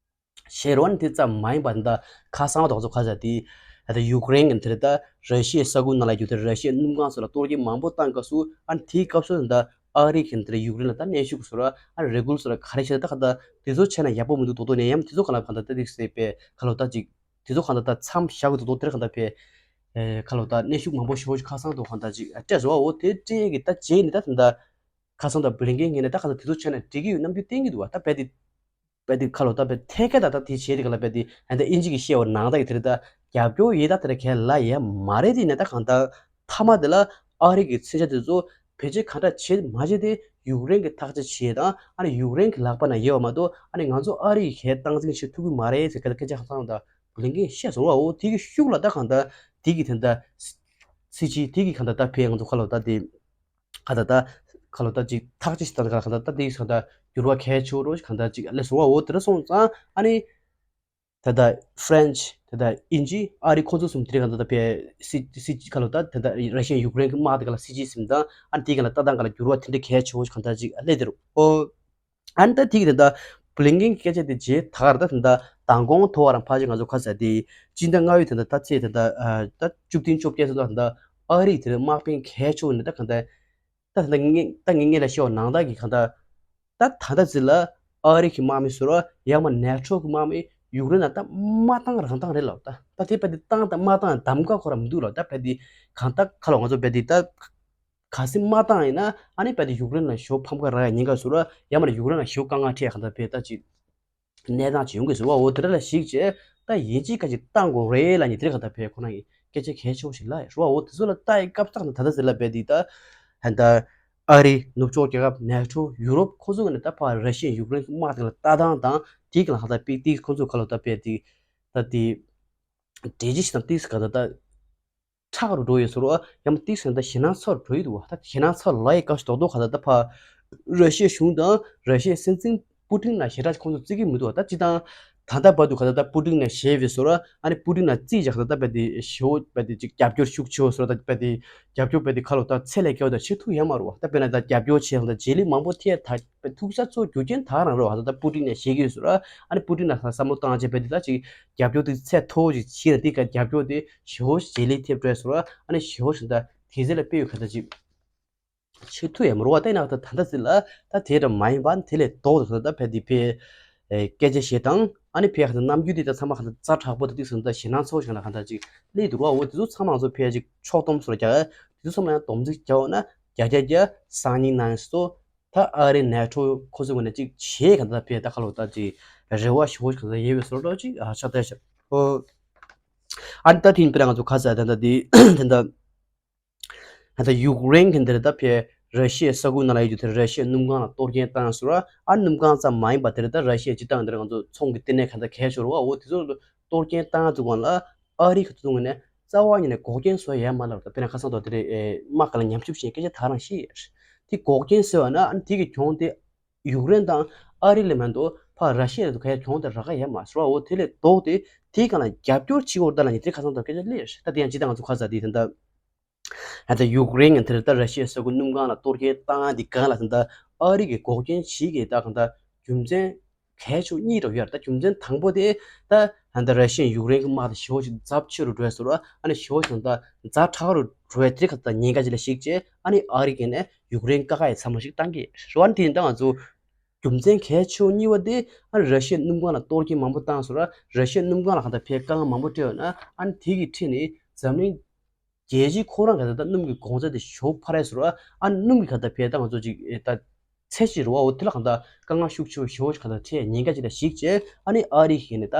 བྱས་རོ་ཨ་ནི་དེ་ཙམ་མ་ཡིན་པ་ད་ཁ་སང་བ་དང་ཚོ་ཁ་ས་དེ་ད་ད་ཡུཀ་རེན་གི་དེ་རེད་ད་ར་ཤི་ཡའི་ས་ཁུལ་ནང་ལ་རྒྱུ་དེ་ར་ཤི་ཡའི་སྣུམ་ཁང་སོགས་ལ་གཏོར་སྐྱོན་མང་པོ་བཏང་སྐབས་སུ་ཨ་ནི་དེའི་སྐབས་སུ་ད་ཨ་རི་གི་འདིར་ཡུཀ་རེན་ལ་ད་གནོན་ཤུགས་བཟོ་ར་ཨ་རེ་གུལ་བཟོ་ར་ག་རེ་བྱས་ད་ད་དེ་ཚོ་བྱས་ན་ཡག་པོ་མི་འདུག་དོ་དོ་ནས་ཡང་དེ་ཚོ་ག་ལ་ག་ད་ད་དེ་སེ་པའི་ག་ལོ་ད་ཅིག་དེ་ཚོ་ག་ད་ད་མཚམས་བཞག་དགོས་འདུག་དོ་དེར་ག་ད་པའི་ཨེ་ག་ལོ་ད་གནོན་ཤུགས་མང་པོ་ཞེ་པོ་ཅིག་ཁ་སང་དུ་ག་ད་ཅིག་སྤྲད་བཟོ་བ་འོ་དེ་སྤྲད་ཀྱི་ད་རྗེས་ནི་ད་ད་ཁ་སང་ད་བྷི་ལིན་ཀིན་ངས་ནི་ད་ག་ད་དེ་ཚོ་བྱས་ན་འགྲིག་གི་ཡོད་རྣམ་འགྱུར་བསྟན་གྱི་འདུག་བ་ད་བས་དེ་བས་དེ་ཁ་ལོ་ད་བས་ཐད་ཀ་ད་ད་དེ་བྱས་དེ་ག་ལ་བས་དེ་ཨ་ད་ཨིན་ཇི་གི་བཤད་བ་ནང་ད་གི་དེ་རེད་ད་རྒྱབ་སྐྱོར་ཡེ་ད་དེ་རེད་གལ་ལ་ཡེ་མ་རེད་དེ་ནས་ད་གང་ད་མཐའ་མ་དེ་ལ་ཨ་རི་གི་མཚོན་ཆ་དེ་ཚོ་བེད་སྤྱོད་གང་འདྲ་བྱེད་མ་བྱེད་དེ་ཡུཀ་རེན་གི་ཐག་གཅོད་བྱེད་དང་ཨ་ནི་ཡུཀ་རེན་གི་ལག་པ་ན་ཡོད་བ་མ་གཏོགས་ཨ་ནི་ང་ཚོ་ཨ་རི་གི་གལ་སྟངས་འཛིན་བྱེད་ཐུབ་ཀྱི་མ་རེད་ཟེར་ག་ད་སྐད་ཆ་ཁ་སང་ད་བྷི་ལིན་ཀིན་བཤད་སོང་བ་འོ་དེ་གི་ཤུགས་ལ་ད་གང་ད་དེ་གི་དེ་ད་སི་ཇི་དེ་གི་གང་ད་ད་བས་ང་ཚོ་ཁ་ལོ་ད་དེ། ག་ད་ད་ག་ལོ་ད་ཅིག་ཐག་ཅིག་ད་ག་ད་ད་དེ་ག་ད་འགྱུར་བ་གལ་ཆེ་རོ་ག་ད་ཅིག་ལས་སོང་བ་འོ་དེ་ར་སོང་ཙང་ཨ་ནི་ད་ད་ཧྥ་རན་ཆི་ད་ད་ཨིན་ཇི་ཨ་རི་ཁོ་ཚོ་གསུམ་དེ་ག་ད་ད་པའི་སི་སི་ག་ལོ་ད་ད་ད་ར་ཤི་ཡ་ཡུཀ་རེན་གི་དམག་དེ་ག་ལ་སི་ཇི་ཟིན་ད་ཨ་ནི་དེ་ག་ལ་ད་ད་ག་ལ་འགྱུར་བ་དེ་འདྲ་གལ་ཆེ་བོ་ག་ད་ཅིག་ལས་དེ་རུ་འོ། ཨ་ནི་ད་ཐིག་དེ་འདྲ་བྷི་ལིན་ཀིན་གྱི་སྐད་ཆ་དེ་རྗེས་ད་གར་ད་དེ་འདྲ་མདང་དགོང་ཐོ་བ་རང་ཕལ་ཆེར་ང་ཚོ་ཁ་ཟས་དེ་སྤྱི་ཟླ་ལྔ་བའི་དེ་འདྲ་ད་ཚེས་དེ་འདྲ་ད་བཅུ་བདུན་བཅོ་བརྒྱད་ཚོ་ད་དེ་འདྲ་ཨ་རི་དེ་འདྲ་དམག་དཔོན་གལ་ཆེ་བོ་ནི་ད་གང་ལྟར་ད་དེ་འདྲ་ངས་ད་ངས་ངས་ལ་ཤེས་བ་ནང་ད་གི་གང་ལྟར་ད་ད་ལྟ་ཚེ་ལ་ཨ་རི་གི་དམག་མི་ཟུར་ཡང་མ་ནེ་ཊོ་གི་དམག་མི་ཡུཀ་རེན་ལ་ད་མ་བཏང་རང་བཏང་རེད་ལབ་ད་ད་དེ་བས་དེ་བཏང་ད་མ་བཏང་གདམ་ག་ཁོ་ར་མི་འདུག་ལབ་ད་བས་དེ་གང་ལྟར་ཁ་ལོ་ང་ཚོ་བས་དེ་ད། གལ་སྲིད་མ་བཏང་ཡིན་ན་ཨ་ནི་བས་དེ་ཡུཀ་རེན་ལ་ཞོ་ཕམ་ཁ་རག་ཡ་ཉེན་ཁ་ཟུར་ཡང་མ་ཡུཀ་རེན་ལ་ཞོ་དཀའ་ངལ་འཕྲད་གང་ལྟར་བས་ད་ཅིག་གནས་སྟངས་ཅིག་ཡོང་གི་ཟེར་བ་འོ་དེ་འདྲ་ལ་གཞིགས་བྱས་ད་ཡིན་གཅིག་ཁ་ཅིག་བཏང་དགོས་རེད་ལབ་ནས་དེ་རིང་གང་ལྟར་བས་ཁོ་རང་གི་སྐད་ཆ་གལ་ཆེ་བོ་ཞིག་ལབ་ཡ་རེད་བ་འོ་དེ་ཚོ་ལ་ལྟ་ཡི་སྐབས་ད་ད་ལྟ་ཟེར་ལ་བས་དེ་ད་ཧན་ད་ཨ་རི་ནུབ་ཕྱོགས་རྒྱལ་ཁབ་ནེ་ཊོ་ཡུ་རོབ་ཁོ་ཚོ་གི་ནས་ད་ཕར་ར་ཤི་ཡ་ཡུཀ་རེན་དམག་དེ་ལ་ལྟ་སྟངས་དང་དེ་གི་ལ་གང་ལྟར་པི་ཏིག་ཁོ་ཚོ་ག་ལ་ད་བས་དེ་ད་དེ་འབྲེལ་གཞི་ཞིག་དང་ཏིག་ག་ད་ད། ཁྲག་རུ་འགྲོ་ཡོད་ཟེར་རོ། ཡང་ཏིག་ཟེར་ད་ཞེད་སྣང་ཚ་རུ་འགྲོ་ཡི་འདུག་བ། ད་ཞེད་སྣང་ཚ་རུ་ལ་ཡི་སྐབས་སུ་རྡོག་རྡོག་ག་ད་ད་ཕ་ར་ཤི་ཡའི་གཞུང་དང་ར་ཤི་ཡའི་སྲིད་འཛིན་པུ་ཏིན་ན་ཞེ་དྲག་ཁོང་ཚོ་བརྩི་གི་མི་འདུག་བ། ད་ཅི་དང་ད་ལྟ་བར་དུ་ག་ད་ད་པུ་ཏིན་ན་ཞེས་པའི་ཟེར་རོ། ཨ་ནི་པུ་ཏིན་ན་རྩིས་བཞག་ག་ད་ད་བས་དེ་ཞེ་བོ་བས་དེ་ཅིག་རྒྱབ་སྐྱོར་ཤུགས་ཆེ་བོ་ཟེར་རོ། ད་བས་དེ་རྒྱབ་སྐྱོར་བས་དེ་ཁ་ལོ་ད་ཚད་ལས་བརྒལ་བ་ད་བྱེད་ཐུབ་ཡ་མ་རེད་བ། ད་དཔེར་ན་ད་རྒྱབ་སྐྱོར་བྱས་ད་རྗེས་ལུས་མང་པོ་ཐེབས་ད། ཐུག་ས་ཚོ་རྒྱུ་རྐྱེན་ད་རང་རེད་བ། ད་ལྟ་པུ་ཏིན་ནས་བཤད་ཀྱི་ཡོད་ཟེར། ཨ་ནི་པུ་ཏིན་ན་བསམ་བློ་བཏང་བྱས་པས་འདི་ལ་ཅིག་རྒྱབ་སྐྱོར་དེ་ཚད་མཐོ་བོ་ཅིག་བྱས་ན་འདི་ག་རྒྱབ་སྐྱོར་དེ་ཞེ་བོ་ཞིག་ལས་ཐེབས་འགྲོ་ཟེར། ཨ་ནི་ཞེ་བོ་ཞིག་ད་དེ་ཚེ་ལ་དཔེ་ཡོད་ག་ད་ཅིག་བྱེད་ཐུབ་ཡ་མ་རེད་བ། ད་ན་ད་ད་ད་ཚེ་ལ་ད་དེ་འདྲ་མ་ཡིན་པ་དེ་ལས་ལྡོག་ཏུ་ད་ད་ཕེ་དེ་ཕེ་སྐད་ཆ་བཤད་སྟངས་ཨ་ནི་ཕེ་ག་ད་རྣམ་འགྱུར་དེ་ད་ཚང་མ་ག་ད་ཛ་དྲག་པོ་ད་ཏིག་ཟེར་ན་ད་ཞེད་སྣང་ཚ་བོ་ཞིག་ན་ག་ད་ཅིག་སླེབས་འདུག་བ། འོ་དེ་ཚོ་ཚང་མ་ང་ཚོ་ཕེ་ཅིག་ཕྱོགས་བསྡོམས་སུ་རྒྱག་དེ་ཚོ་ཚང་མ་ཡང་སྡོམ་རྩིས་རྒྱག་འོ་ན་བརྒྱ་ཆ་བརྒྱ་སང་ཉིན་ནང་སོ། ད་ཨ་རི་ནེ་ཊོ་ཁོ་ཚོ་ངོས་ནས་ཅིག་བྱེད་ག་ད་ཕེ་ད་ཁ་ལོ་ད་ཅིག་རེ་བ་ཞུ་བོ་ཞིག་ག་ད་ཡོད་པའི་བཟོ་འདྲ་ཅིག་ཨ་ཆགས་བསྡད་ཤག་ཨོ། ཨ་ནི་ད་དེ་ཡིན་པས་ང་ཚོ་ཁ་ས་ད་ད་དེ་ད་ད་ད་ཡུཀ་རེན་གི་འདིར་ད་ཕེ་ ར་ཤི་ཡའི་ས་ཁུལ་ནང་ལ་ཡོད་རྒྱུ་དེ་ར་ཤི་ཡའི་སྣུམ་ཁང་ལ་གཏོར་སྐྱོན་བཏང་སོང་ར། ཨ་སྣུམ་ཁང་ཙམ་མ་ཡིན་པ་དེ་རེད། ད་ར་ཤི་ཡའི་སྤྱི་བཏང་དེ་ར་ང་ཚོ་ཚོང་གི་ལྟེ་གནས་ག་འདྲ་གལ་ཤོར་བ་འོ་དེ་ཚོ་གཏོར་སྐྱོན་བཏང་ཚུགས་གོང་ལ་ཨ་རི་གི་ཐོག་ནས་རྩ་བ་ཉིད་ནས་འགོག་རྐྱེན་བཟོ་ཡ་མ་ལབ། ད་དཔེར་ན་ཁ་སང་ཐོག་དེ་རེད། དམག་ག་ལ་ཉམས་ཞིབ་བྱས་སྐད་ཆ་ད་རང་ཤེས་ཡ་རེད། དེ་འགོག་རྐྱེན་བཟོས་པ་ན་ཨ་ནི་དེ་གི་གྱོང་དེ་ཡུཀ་རེན་དང་ཨ་རི་ལ་མ་གཏོགས་ཕར་ར་ཤི་ཡ་ལ་ག་ཡ་གྱོང་དེ་རག་ག་ཡ་མ་སོང་བ་འོ། དེ་ལས་ལྡོག་སྟེ་དེའི་སྒང་ལ་རྒྱབ་སྐྱོར་བྱེད་དགོས་རེད་ད་ལབ་ནས་དེ་ཁ་སང་ཐོག་སྐད་ཆ་སླེབས་ཡ་རེད། ད་དེ་ཡང་སྤྱི་བཏང་ང་ཚོ་ཁ་ས་དེ་ད་ལྟ། ད་ལྟ་ཡུཀ་རེན་གྱིས་དེ་ལྟར་ར་ཤི་ཡའི་ས་ཁུལ་སྣུམ་ཁང་ལ་གཏོར་སྐྱོན་བཏང་དེ་སྒང་ལ་ད་ལྟ་ཨ་རི་གིས་འགོག་རྐྱེན་བྱེད་ཀྱི་ད་གང་ལྟར་རྒྱུ་མཚན་གལ་ཆེ་གཉིས་འདྲ་ཡོད་རེད། ད་རྒྱུ་མཚན་དང་པོ་དེ་ད་ད་ལྟ་ར་ཤི་ཡའི་ཡུཀ་རེན་གྱི་དམག་དེ་ཞེ་པོ་ཅིག་ཚབས་ཆེ་རུ་འགྲོ་ཡ་བཟོ་ར། ཨ་ནི་ཞེ་པོ་ཅིག་ད་ཛ་དྲག་རུ་འགྲོ་ཡ་དེ་ག་ད་ཉེན་ཁ་ཅིག་ལ་གཞིགས་བྱས་ཨ་ནི་ཨ་རི་གིས་ནས་ཡུཀ་རེན་བཀག་ཡ་མཚམས་ལ་ཞིག་བཏང་གི་རེད་བ། ཨ་ནི་དེ་ཡིན་ད་ང་ཚོ་རྒྱུ་མཚན་གལ་ཆེ་གཉིས་པ་དེ་ཨ་ནི་ར་ཤི་ཡའི་སྣུམ་ཁང་ལ་གཏོར་སྐྱོན་མང་པོ་བཏང་སོང་ར། ར་ཤི་ཡའི་སྣུམ་ཁང་ལ་གང་ལྟར་ཕར་དཀའ་ངལ་མང་པོ་འཕྲད་ཡོད་ན་ཨ་ནི་དེ་གི་ཁྲིད་ནས་འཛམ་གླིང་རྒྱལ་སྤྱི་ཁོ་རང་གི་ད་ལྟ་སྣུམ་གྱི་གོང་ཚད་དེ་ཞེ་པོ་འཕར་ཡ་ཟེར་བ། ཨ་ནི་སྣུམ་གྱི་ག་ད་ཕར་ད་ང་ཚོ་ཅིག་ཨེ་ད་ཚད་ཅིག་རེད་བ། འོ་དེ་ལ་གང་ད་དཀའ་ངལ་ཤུགས་ཆེ་བོ་ཞེ་པོ་ཅིག་ག་ད་འཕྲད་ཉེན་ཁ་ཅིག་ལ་གཞིགས་བྱས་ཨ་ནི་ཨ་རི་གིས་ནི་ད་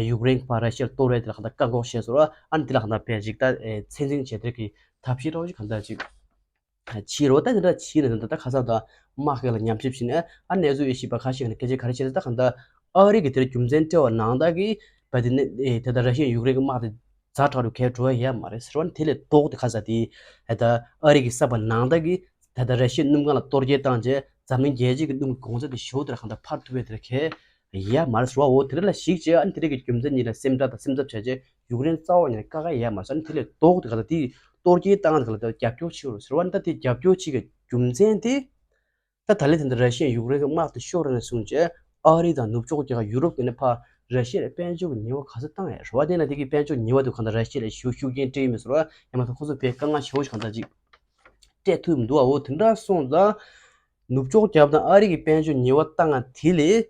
ཡུཀ་རེན་གྱི་ཕར་ར་ཤི་ཡ་ལ་གཏོར་བའི་དེ་ལ་གང་ད་བཀག་འགོག་བྱས་ཟེར་བ། ཨ་ནི་དེ་ལ་གང་ད་ཕར་ཅིག་ད་ཨེ་ཚད་འཛིན་བྱས་དེ་གི་ཐབས་ཤེས་རོགས་ཅིག་གང་ད་ཅིག་བྱས་རོགས། ད་དེ་འདྲ་བྱས་ནས་ད་ད་ཁ་སང་ད་དམག་སྒར་ལ་ཉམས་ཞིབ་བྱས་ནས་ཨ་གནས་ཚུལ་དབྱེ་ཞིབ་པ་ཁ་ཤས་ཀྱིས་སྐད་ཆ་ག་རེ་བཤད་ད་གང་ད་ཨ་རི་གིས་དེར་རྒྱུ་མཚན་སྤྲད་པ་ནང་ལྟར་གྱི་བ་དེ་ནི་ཨེ་ད་ལྟ་ར་ཤི་ཡ་ཡུཀ་རེན་གྱི་དམག་དེ་ཛ་དྲག་རུ་གས་འགྲོ་ཡ་ཡོད་མ་རེད་ཟེར་བ་ནི་དེ་ལས་ལྡོག་སྟེ་ཁ་ས་དེ་ཨེ་ད་ཨ་རི་གིས་བསམ་པ་ནང་ལྟར་གྱི་ད་ལྟ་ར་ཤི་ཡའི་སྣུམ་ཁང་ལ་གཏོར་སྐྱོན་བཏང་རྗེས་འཛམ་གླིང་རྒྱལ་སྤྱི་གི་སྣུམ་གྱི་གོང་ཚད་དེ་ཞེ་པོ་དེ་ལ་གང་ལྟར་འཕར་ཐུབ་པའི་དེ་ལ་གས་ཡོད་མ་རེད་ཟེར་བ། འོ་དེ་རེད་ལ་གཞིགས་བྱས་ཨ་ནི་དེ་རིགས་ཀྱི་རྒྱུ་མཚན་གཉིས་ལ་སེམས་ཁྲལ་དང་སེམས་འཚབ་བྱས་རྗེས་ཡུཀ་རེན་རྩ་བ་ཉིད་ནས་བཀག་ག་ཡོད་མ་རེད་ཟེར། ཨ་ནི་དེ་ལས་ལྡོག་སྟེ་གང་ལྟར་དེ་གཏོར་སྐྱོན་བཏང་དེ་གང་ལྟར་རྒྱབ་སྐྱོར་བྱེད་རོགས་ཟེར་བ་ནི་ད་དེ་རྒྱབ་སྐྱོར་བྱེད་ཀྱི་རྒྱུ་མཚན་དེ། ད་ད་ལན་དེ་འདྲ་ར་ཤི་ཡ་ཡུཀ་རེན་གྱི་དམག་དེ་ཤོར་རེད་ནས་བཟུང་རྗེས་ཨ་རི་དང་ནུབ་ཕྱོགས་རྒྱལ་ཁབ་ཡུ་རོབ་ཀྱིས་ནི་ཕར་ར་ཤི་ཡ་ལ་དཔལ་འབྱོར་གྱི་ཉེས་པ་ག་ཚོད་བཏང་ཡོད་རེད་བ། དེ་ན་དེ་གི་དཔལ་འབྱོར་ཉེས་པ་དེ་གང་ལྟར་ར་ཤི་ཡ་ལ་ཞེ་པོ་ཤུགས་རྐྱེན་སྤྲད་ཡོད་མེད་ཟེར་བ་ཡང་མ་གཏོགས་ཁོ་ཚོ་དཔེ་དཀའ་ངལ་ཞེ་པོ་ཞིག་གང་ལྟར་ཅིག་སྤྲད་ཐུབ་མི་འདུག་བ། འོ་དེ་འདྲ་སོང་ཙང་ནུབ་ཕྱོགས་རྒྱལ་ཁབ་དང་ཨ་རི་གི་དཔལ་འབྱོར་ཉེས་པ་བཏང་ང་དེ་ལས་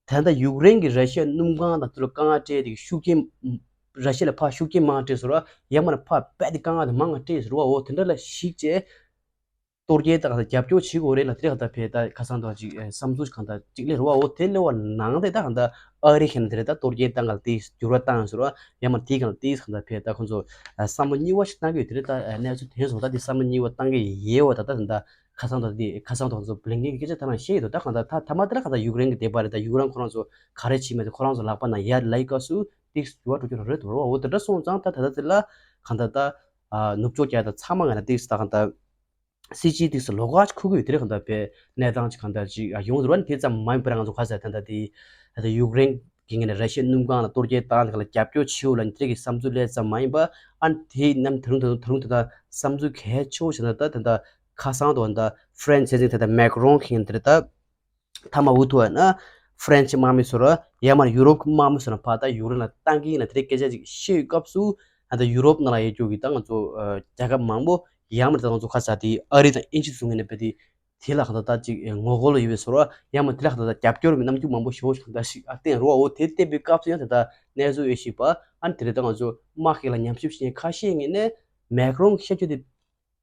ད་ལྟ་ཡུཀ་རེན་གྱིས་ར་ཤི་ཡ་སྣུམ་ཁང་དང་དེ་ལ་དཀའ་ངལ་སྤྲད་དེ་ཤུགས་རྐྱེན་ར་ཤི་ཡ་ལ་ཕར་ཤུགས་རྐྱེན་མང་སྤྲད་ཟེར་བ་ཡང་མ་ན་ཕར་རྦད་དེ་དཀའ་ངལ་དེ་མང་ང་སྤྲད་ཟེར་བ། འོ་དེ་འདྲ་ལ་གཞིགས་བྱས། གཏོར་སྐྱོན་དང་རྒྱབ་སྐྱོར་བྱེད་དགོས་རེད་ལ་དེ་ག་ད་ཕེ་ད་ཁ་སང་དང་ཅིག་བསམ་ཚུལ་གང་ད་ཅིག་སླེབས་རེད་བ། འོ་དེ་སླེབས་པ་ནང་དེ་ད་གང་ད་ཨ་རི་ཁེ་ན་དེ་རེད། ད་གཏོར་སྐྱོན་བཏང་ག་ལ་དེ་འགྱུར་བ་བཏང་ཟེར་བ་ཡང་མ་དེ་གང་ལ་དེ་གང་ད་ཕེ་ད་ཁོ་ཚོ་བསམ་བློ་གཉིས་པ་ཞིག་བཏང་གི་ཡོད། དེ་རེད། ད་གནས་ཚུལ་དེ་སོང་ད་དེ་བསམ་བློ་གཉིས་པ་བཏང་གི་ཡོད་བ། ད་ད་ད་ཁ་སང་དང་དེ་ཁ་སང་དང་ཚོ་བླེན་ཀིན་གི་སྐད་ཆ་ད་རང་བཤད་ཡོད་དོ། ད་གང་ད་ད་ཐ་མ་དེ་ལ་གང་ད་ཡུཀ་རེན་གི་དེ་པ་རེད། ད་ཡུཀ་རེན་ཁོ་རང་ཚོ་ག་རེ་བྱེད་མེད་དེ་ཁོ་རང་ཚོ་ལག་པ་ན་ཡ་ལ་ཡི་ག་སུ་དེ་འགྱུར་བ་འགྲོ་རྒྱུ་རང་རེད་དོ། འོ་དེ་འདྲ་སོང་ཙང་ད་ད་ད་དེ་ལ་གང་ད་ད་ནུབ་ཕྱོགས་རྒྱལ་ད་ཚང་མ་ག་ན་དེ་ད་གང་ད། སྲིད་སྤྱིའི་ཏིག་སེ་ལོགས་ཀ་ཅིག་ཁུག་གི་ཡོད། དེ་རིང་གང་ལྟར་བའི་གནས་སྟངས་ཅིག་གང་ལྟར་ཅིག་ཡོང་ཟེར་བ་ནི་དེ་ཙམ་མ་ཡིན་པར་ང་ཚོ་ཁ་ཟས་ད་ལྟ་དེ་ད་ལྟ་ཡུཀ་རེན་གྱི་ངོས་ནས་ར་ཤི་ཡའི་སྣུམ་ཁང་ལ་གཏོར་སྐྱོན་བཏང་དེ་ག་ལ་རྒྱབ་སྐྱོར་བྱེད་འོ་ལ་ནི་དེ་རིགས་ཀྱི་བསམ་ཚུལ་ལས་ཙམ་མ་ཡིན་པ། ཨ་ནི་དེའི་ནམ་ད་རུང་ད་རུང་ད་རུང་ད་ལྟ་བསམ་ཚུལ་གལ་ཆེ་བོ་ཞིག་ད་ལྟ་ད་ལྟ་ཁ་སང་དུ་ད་ལྟ་ཧྥ་རན་སི་ཚན་ཚིག་ད་ལྟ་མེག་རོན་གྱི་ངོས་ནས་ད་ལྟ། མཐའ་མ་འུ་ཐུག་ན་ཧྥ་རན་སི་དམག་མི་ཚོར་ཡང་མ་ཡུ་རོབ་ཀྱི་དམག་མི་ཚོར་ཕར་ད་ཡུཀ་རེན་ལ་བཏང་གི་ཡིན་ལ་དེ་རིང་སྐད་ཆ་ཅིག་བཤད་ཡོད་སྐབས་སུ་ད་ལྟ་ཡུ་རོབ་ནང་ལ་ཡོད་རྒྱུ་གི་ད་ང་ཚོ་རྒྱལ་ཁབ་མང་པོ་ཡང་མ་ད་ང་ཚོ་ཁ་ས་དེ་ཨ་རི་དང་དབྱིན་ཇི་ཚོ་ངོས་ནས་བལྟས་དེ་དེ་ལ་ཁ་ད་ད་ཅིག་ངོ་རྒོལ་ཡོད་པའི་ཚོར་བ་ཡང་མ་དེ་ལ་ཁ་ད་ད་རྒྱབ་སྐྱོར་གྱི་རྣམ་འགྱུར་མང་པོ་ཞེ་པོ་ཞིག་ད་ཞིག་ཨ་བསྟན་རོགས་འོ་དེ་བལྟས་པའི་སྐབས་སུ་ཡང་ད་ལྟ་གནས་ཚུལ་དབྱེ་ཞིབ་པ་ཨ་ནི་དེ་རིང་ད་ང་ཚོ་དམག་ཤེད་ལ་ཉམས་ཞིབ་བྱེད་མཁན་ཁ་ཤས་ངོས་ནས་མེག་རོན་གྱི་བཤད་རྒྱུ་དེ།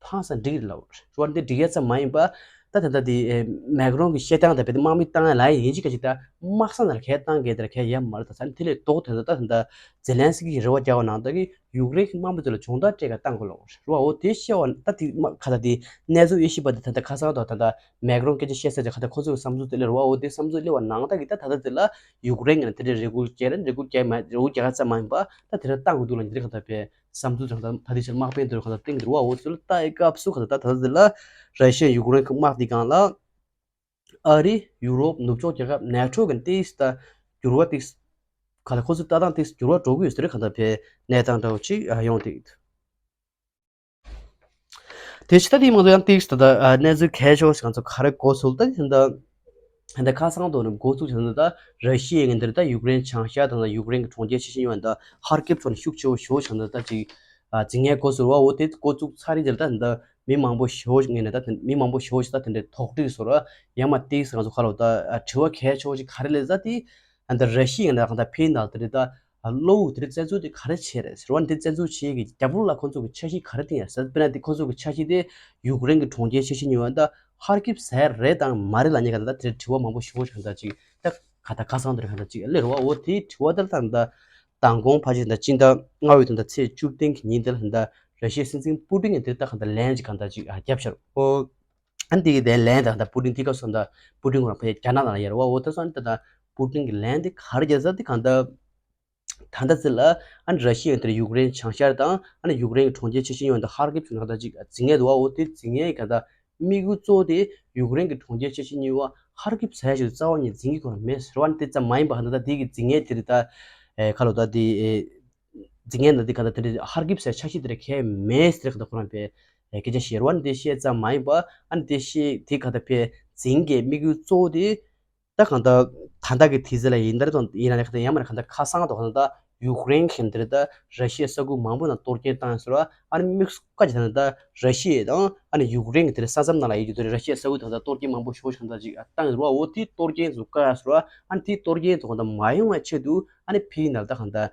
ཕངས་ས་འགྲིག་རེད་ལབ་རེད་བ། འདི་འགྲིག་ཡ་ཙམ་མ་ཡིན་པ། ད་ད་ལྟ་དེ་མེག་རོན་གྱི་བཤད་སྟངས་དང་བལ་དེ་དམག་མི་བཏང་ཡ་ལ་ཡིན་གཅིག་ག་གཅིག་ད་དམག་ས་ནང་ལ་གས་བཏང་གས་དེར་གས་ཡ་མ་རེད། ད་ས་དེ་ལས་ལྡོག་དེ་ད་ད་ད་ཛེ་ལན་སི་ཀི་གི་རེ་བ་རྒྱག་པ་ནང་ལྟར་གི་ཡུཀ་རེན་གྱི་དམག་མི་ཚོ་ལ་སྦྱོང་བརྡར་སྤྲད་ག་བཏང་དགོས་ལབ་རེད་བ། འོ་དེ་བཤད་པ་ད་དེ་དམག་ཁ་ད་དེ་གནས་ཚུལ་དབྱེ་ཞིབ་པ་དེ་ད་ད་ཁ་སང་ད་ད་ད་མེག་རོན་སྐད་ཆ་བཤད་ས་ཅིག་ཁ་ད་ཁོ་ཚོ་གི་བསམ་ཚུལ་དེ་སླེབས་རེད་བ། འོ་དེ་བསམ་ཚུལ་སླེབས་པ་ནང་ལྟར་གི་ད་ད་ད་དེ་ལ་ཡུཀ་རེན་གྱི་ནང་དེ་འདྲའི་རེ་སྐུལ་བྱས་རེད། རེ་སྐུལ་རྒྱག་མ་རེ་སྐུལ་རྒྱག་ག་ཙམ་མ་ཡིན་པ་ད་དེ་འདྲ་བཏང་དགོས་འདུག་ལ་འདི་རེད་ཁ་ད་བལ། བསམ་ཚུལ་དང་ད་ད་དེ་ཕྱིར་དམག་དཔོན་དེར་གང་ལྟར་བསྟན་གྱི་འདུག་བ། འོ་ཚུལ་ལྟ་ཡི་སྐབས་སུ་གང་ལྟར་ད་ད་དེ་ལ་ར་ཤི་ཡ་ཡུཀ་རེན་གྱི་དམག་དེ་སྒང་ལ་ཨ་རི་ཡུ་རོབ་ནུབ་ཕྱོགས་རྒྱལ་ཁབ་ནེ་ཊོ་གི་ཏིས་ད་འགྱུར་བ་ཏིས་ག་ལ་ཁོ་ཚོའི་ལྟ་སྟངས་ཏིས་འགྱུར་བ་འགྲོ་གི་ཡོད་ཟེར་གང་ལྟར་བའི་གནས་སྟངས་འདྲ་བོ་ཅིག་ཡོང་བསྡད་ཀྱི་འདུག་དེ་ཕྱི་ད་དེ་མང་ཚོ་ཡང་ཏིས་ད་ད་གནས་ཚུལ་གལ་ཆེ་བ་ཞིག་ང་ཚོ་ག་རེ་གོ་ཚུལ་ད་དེ་ད། ད་ཁ་སང་དུ་ནི་འགོ་ཚུགས་བྱས་ན་ད་ར་ཤི་ཡའི་ངོས་འདིར་ད་ཡུཀ་རེན་བྱང་ཤར་དང་ད་ཡུཀ་རེན་གྱི་གྲོང་ཁྱེར་ཆེ་ཤོས་ཡིན་པ་ད་ཧར་ཀིབ་ཕྱོགས་ནས་ཤུགས་ཆེ་བོ་ཞེ་པོ་བྱུང་ད་ད་ཅིག་ཨ་འཛིང་ངན་འགོ་ཚུགས་རེད་བ། འོ་དེ་འགོ་བཙུགས་ཚར་རེད་ཟེར་ད་ད་མི་མང་པོ་ཞེ་པོ་ངོས་ནས་ད་མི་མང་པོ་ཞེ་པོ་ཞིག་ད་དེ་འདྲའི་དོགས་འདྲི་བཟོ་ར་ཡང་མ་ཏིག་ང་ཚོ་ཁ་ལོ་ད་དྲི་བ་གལ་ཆེ་བོ་ཞིག་ག་རེ་ལས་ད་དེ་ད་ར་ཤི་ཡའི་ངོས་ནས་གང་ད་ཕེ་ནང་དེ་རེད་ད། གློ་བུར་དེ་རིང་བཙན་འཛུལ་དེ་ག་རེ་བྱས་རེད་ཟེར་བ་ནི་དེ་བཙན་འཛུལ་བྱེད་ཀྱི་རྒྱབ་ལོགས་ལ་ཁོང་ཚོ་གི་འཆར་གཞི་ག་རེ་བཏིང་ཡོད་ཟེར། དཔེར་ན་དེ་ཁོང་ཚོ་གི་འཆར་གཞི་དེ་ཡུཀ་རེན་གྱི་གྲོང་ཁྱེར་ཆེ་ཤོས་ཉོ་བ་ད་ཧར་ཀིབ་ཟེར་རེད་དང་མ་རེད་ལབ་མཁན་ག་ད་ད་དེ་དྲི་བ་མང་པོ་ཞེ་པོ་ཞིག་ག་ད་ཅིག་ད་ག་ད་ཁ་སང་དེ་རིང་ག་ད་ཅིག་སླེབས་རེད་བ། འོ་དེའི་དྲི་བ་དེ་ལ་ད་ད་མདང་དགོང་ཕལ་ཆེར་ད་སྤྱི་ཟླ་ལྔ་པའི་ད་ད་ཚེས་བཅུ་བདུན་གྱི་ཉིན་དེ་ལ་ད་ར་ཤི་ཡའི་སྲིད་འཛིན་པུ་ཏིན་གྱིས་དེ་ད་ག་ད་ལན་ཅིག་ག་ད་ཅིག་བརྒྱབ་ཤར་འོ། ཨ་ནི་དེ་གི་དེ་ལན་དང་ད་པུ་ཏིན་དེ་ག་སོང་ད་པུ་ཏིན་ཁོ་རང་ཕ་རྒྱ་ནག་ནང་ལ་ཡར་བ་འོ་ད་སོང་ཨ་ནི་ད་ད་པུ་ཏིན་གི་ལན་དེ་ག་རེ་རྒྱག་ས་དེ་གང་ད། ད་ལྟ་ཚེ་ལ་ཨ་ནི་ར་ཤི་ཡ་དེར་ཡུཀ་རེན་བྱང་ཤར་དང་ཨ་ནི་ཡུཀ་རེན་གྱི་གྲོང་ཁྱེར་ཆེ་ཤོས་གཉིས་བར་དུ་ཧར་ཀིབ་ཚུ་ནང་ད་ཅིག་འཛིང་ཡས་འདུག་བ། འོ་དེ་འཛིང་ཡས་ག་ད་དམིགས་ཡུལ་གཙོ་བོ་དེ་ཡུཀ་རེན་གྱི་གྲོང་ཁྱེར་ཆེ་ཤོས་གཉིས་བར་ཧར་ཀིབ་ཟེར་ཡ་ཞིག་རྩ་བ་ནས་འཛིང་གི་ཁོ་རང་མེད་ཟེར་བ་ནི་དེ་ཙམ་མ་ཡིན་པ་ག་ད་ད་དེ་གི་འཛིང་ཡས་དེ་རེད་ད། ཨེ་ཁ་ལོ་ད་དེ་ཨེ་འཛིང་ཡས་ན་དེ་ག་ད་དེ་རེད་ཧར་ཀིབ་ཟེར་ཆ་ཤས་དེ་རེད་གལ་མེད་ཟེར་ག་ད་ཁོ་རང་པས་ཨེ་སྐད་ཆ་བཤད་རེད་བ། ནི་དེ་བཤད་ཙམ་མ་ཡིན་པ་ཨ་ནི་དེ་བཤད་དེ་ག་ད་པས་འཛིང་གི་དམིགས་ཡུལ་གཙོ་བོ་དེ། ད་གང་ལྟར་ད་ལྟ་གི་དུས་ཚོད་ལ་ཡིན་ད་རེད་དང་ཡིན་ན་རེད་གང་ལྟར་ཡང་མ་རེད་གང་ལྟར་ཁ་སང་དང་གང་ལྟར་ཡུཀ་རེན་གྱི་འདིར་ད་ར་ཤི་ཡའི་ས་ཁུལ་མང་པོ་ནང་གཏོར་སྐྱོན་བཏང་ཡོད་ཟེར་བ། ཨ་ནི་དམིགས་སུ་བཀར་གྱི་ད་ལྟ་ར་ཤི་ཡ་དང་ཨ་ནི་ཡུཀ་རེན་གྱི་དེར་ས་མཚམས་ནང་ལ་ཡོད་རྒྱུ་དེར་ར་ཤི་ཡའི་ས་ཁུལ་དང་ད་གཏོར་སྐྱོན་མང་པོ་ཞེ་པོ་ཞིག་གང་ལྟར་ཅིག་བཏང་ཡོད་ཟེར་བ། འོ་དེའི་གཏོར་སྐྱོན་ཚོ་བཀག་ཡ་ཟེར་བ། ཨ་ནི་དེའི་གཏོར་སྐྱོན་ཚོ་གང་ལྟར་མ་ཡོང་བའི་ཆེད་དུ་ཨ་ནི་ཕིའི་ནང་ད་གང་ལྟར་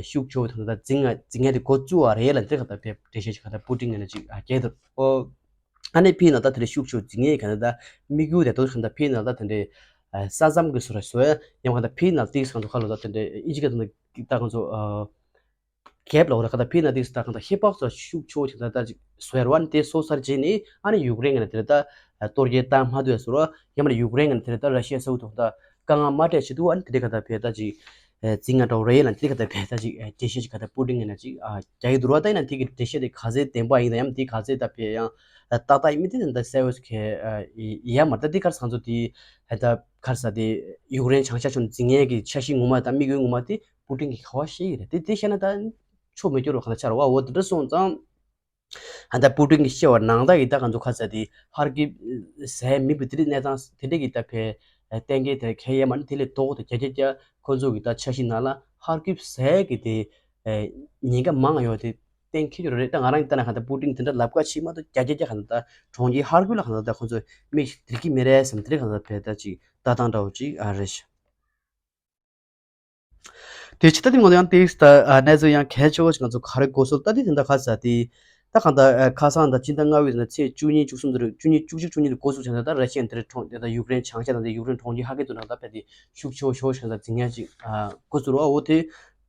ཤུགས་ཆེ་བོ་དང་ད་འཛིང་ང་འཛིང་ཡ་དེ་འགོ་བཙུགས་པ་རེད་ལ་འདིར་གང་ལྟར་ཕེབས་འགྲེལ་བཤད་ཅིག་གང་ལྟར་པུ་ཏིན་ངོས་ནས་ཅིག་ཨ་རྒྱག་འདུག་ཨོ། ཨ་ནི་ཕིའི་ནང་ད་དེ་འདྲའི་ཤུགས་ཆེ་འཛིང་ངེས་ག་ནས་ད་དམིགས་ཡུལ་དེ་ཏོག་ག་ད་ཕིའི་ནང་ད་དེ་འདྲའི་ས་མཚམས་ཀྱི་སོ་ར་སོ་ཡ་ཡང་ག་ད་ཕིའི་ནང་ཏིག་སང་དུ་ཁ་ལོ་ད་དེ་འདྲའི་ཨི་ཅི་ག་ད་ད་གང་ཚོ་རྒྱབ་ལ་འོ་ར་ག་ད་ཕིའི་ནང་ཏིག་ད་གང་ད་ཧེ་བག་སོ་ཤུགས་ཆེ་ཅིག་ད་ད་ཅིག་སོ་ཡ་ར་བ་ནི་དེ་སོ་སར་བྱས་ནས་ཨ་ནི་ཡུཀ་རེན་ག་ནས་དེ་ད་གཏོར་རྒྱལ་བཏང་མ་ཐུབ་ཡ་སོ་ར་ཡང་མ་ནི་ཡུཀ་རེན་ག་ནས་དེ་ད་ར་ཤི་ཡ་ས་ཁུལ་དུ་ད་དཀའ་ངལ་མ་སྤྲད་བྱེད་དུ་ཨ་ནི་དེ་འདྲའི་ག་ད་ཕེ་ད་ཅིག་འཛིང་ང་འདྲ་བོ་རེད་ལ་འདི་ག་ད་བས་ད་ཅིག་འགྲེལ་བཤད་ཅིག་ག་ད་པུ་ཏིན་ངོས་ནས་ཅིག་རྒྱག་གི་འདུག་ར། ད་ཡིན་ན་འདི་གི་འགྲེལ་བཤད་དེ་ག་ཚད་བདེན་པ་ཡིན་ན་ཡང་འདི་ག་ཚད་ད་བས་ཡང་ཏག་ཏག་ཡིན་མིན་དེ་ད་གསལ་བོ་ཞིག་ཡ་མ་ད་འདི་གར་སང་ཚོ་དེ་ད་གར་ས་དེ་ཡུཀ་རེན་བྱང་ཤར་ཕྱོགས་འཛིང་ཡས་ཀྱི་འཆར་གཞི་ངོ་མ་དང་དམིགས་ཡུལ་ངོ་མ་དེ་པུ་ཏིན་གྱིས་ག་བ་ཤེས་ཀྱི་རེད། དེ་དེ་བཤད་ན་ད་ཆོ་མེད་སྐྱོ་རོ་ག་ད་ཆ་ར་བ་འོ་དེ་འདྲ་སོང་ཙང་། ཨ་ད་པུ་ཏིན་གྱིས་བཤད་པ་ནང་ལྟར་གྱི་ད་ག་ཚོད་ཁ་ཚ་དེ་ཧར་ཀིབ་ཟེར་མི་བུ་དེ་རིགས་གནས་སྟངས་དེ་འདྲས་ཀྱི་ད་ཕེ་གཏན་འཁེལ་དེ་གལ་ཡས་མ་ནི་དེ་ལས་ལྡོག་དེ་བརྒྱ་ཆ་བརྒྱ་ཁོ་ཚོ་གི་ད་འཆར་གཞི་ནང་ལ་ཧར་ཀིབ་ཟེར་གྱི་དེ་ཉེན་ཁ་མང་ཡོད་དེ་གཏན་འཁེལ་རྒྱུ་རེད། ད་ང་རང་གི་ལྟ་ན་ག་ད་པུ་ཏིན་དེ་འདྲ་ལབ་ཀ་ཕྱིན་མ་གཏོགས་བརྒྱ་ཆ་བརྒྱ་ག་ད་གྲོང་ཁྱེར་ཧར་ཀིབ་ལ་ག་ད་ཁོ་ཚོ་མིག་ཞིག་དེ་གི་མི་རེད་བསམ་དེ་རིགས་ག་ད་ཕེ་ད་ཅིག་ལྟ་སྟངས་འདྲ་བོ་ཅིག་ཨ་རེད་ཤག་དེ་ཕྱི་ལྟ་དེ་ང་ཚོ་ཡང་ཏིག་ད་གནས་ཚུལ་ཡང་གལ་ཆེ་བོ་ཞིག་ང་ཚོ་ག་རེ་གོ་སོང་ལྟ་དེ་དེ་འདྲ་ཁ་ས་དེ་ད་གང་ལྟར་ཁ་སང་དང་སྤྱི་ཟླ་ལྔ་པའི་ཚེས་བཅུ་གཉིས་བཅུ་གསུམ་དུ་བཅུ་གཉིས་བཅུ་གཅིག་བཅུ་གཉིས་དུ་འགོ་བཙུགས་བྱས་ན་ད་ར་ཤི་ཡ་དེ་རིང་གྲོང་དེ་ད་ཡུཀ་རེན་བྱང་ཤར་དང་དེ་ཡུཀ་རེན་གྲོང་ཁྱེར་ཧ་ཀི་ཏུ་ནང་ད་ཕེ་དེ་ཤུགས་ཆེ་བོ་ཞེ་བོ་ཞིག་ད་འཛིང་ཡ་ཅིག་འགོ་བཙུགས་རོགས་འོ་དེ་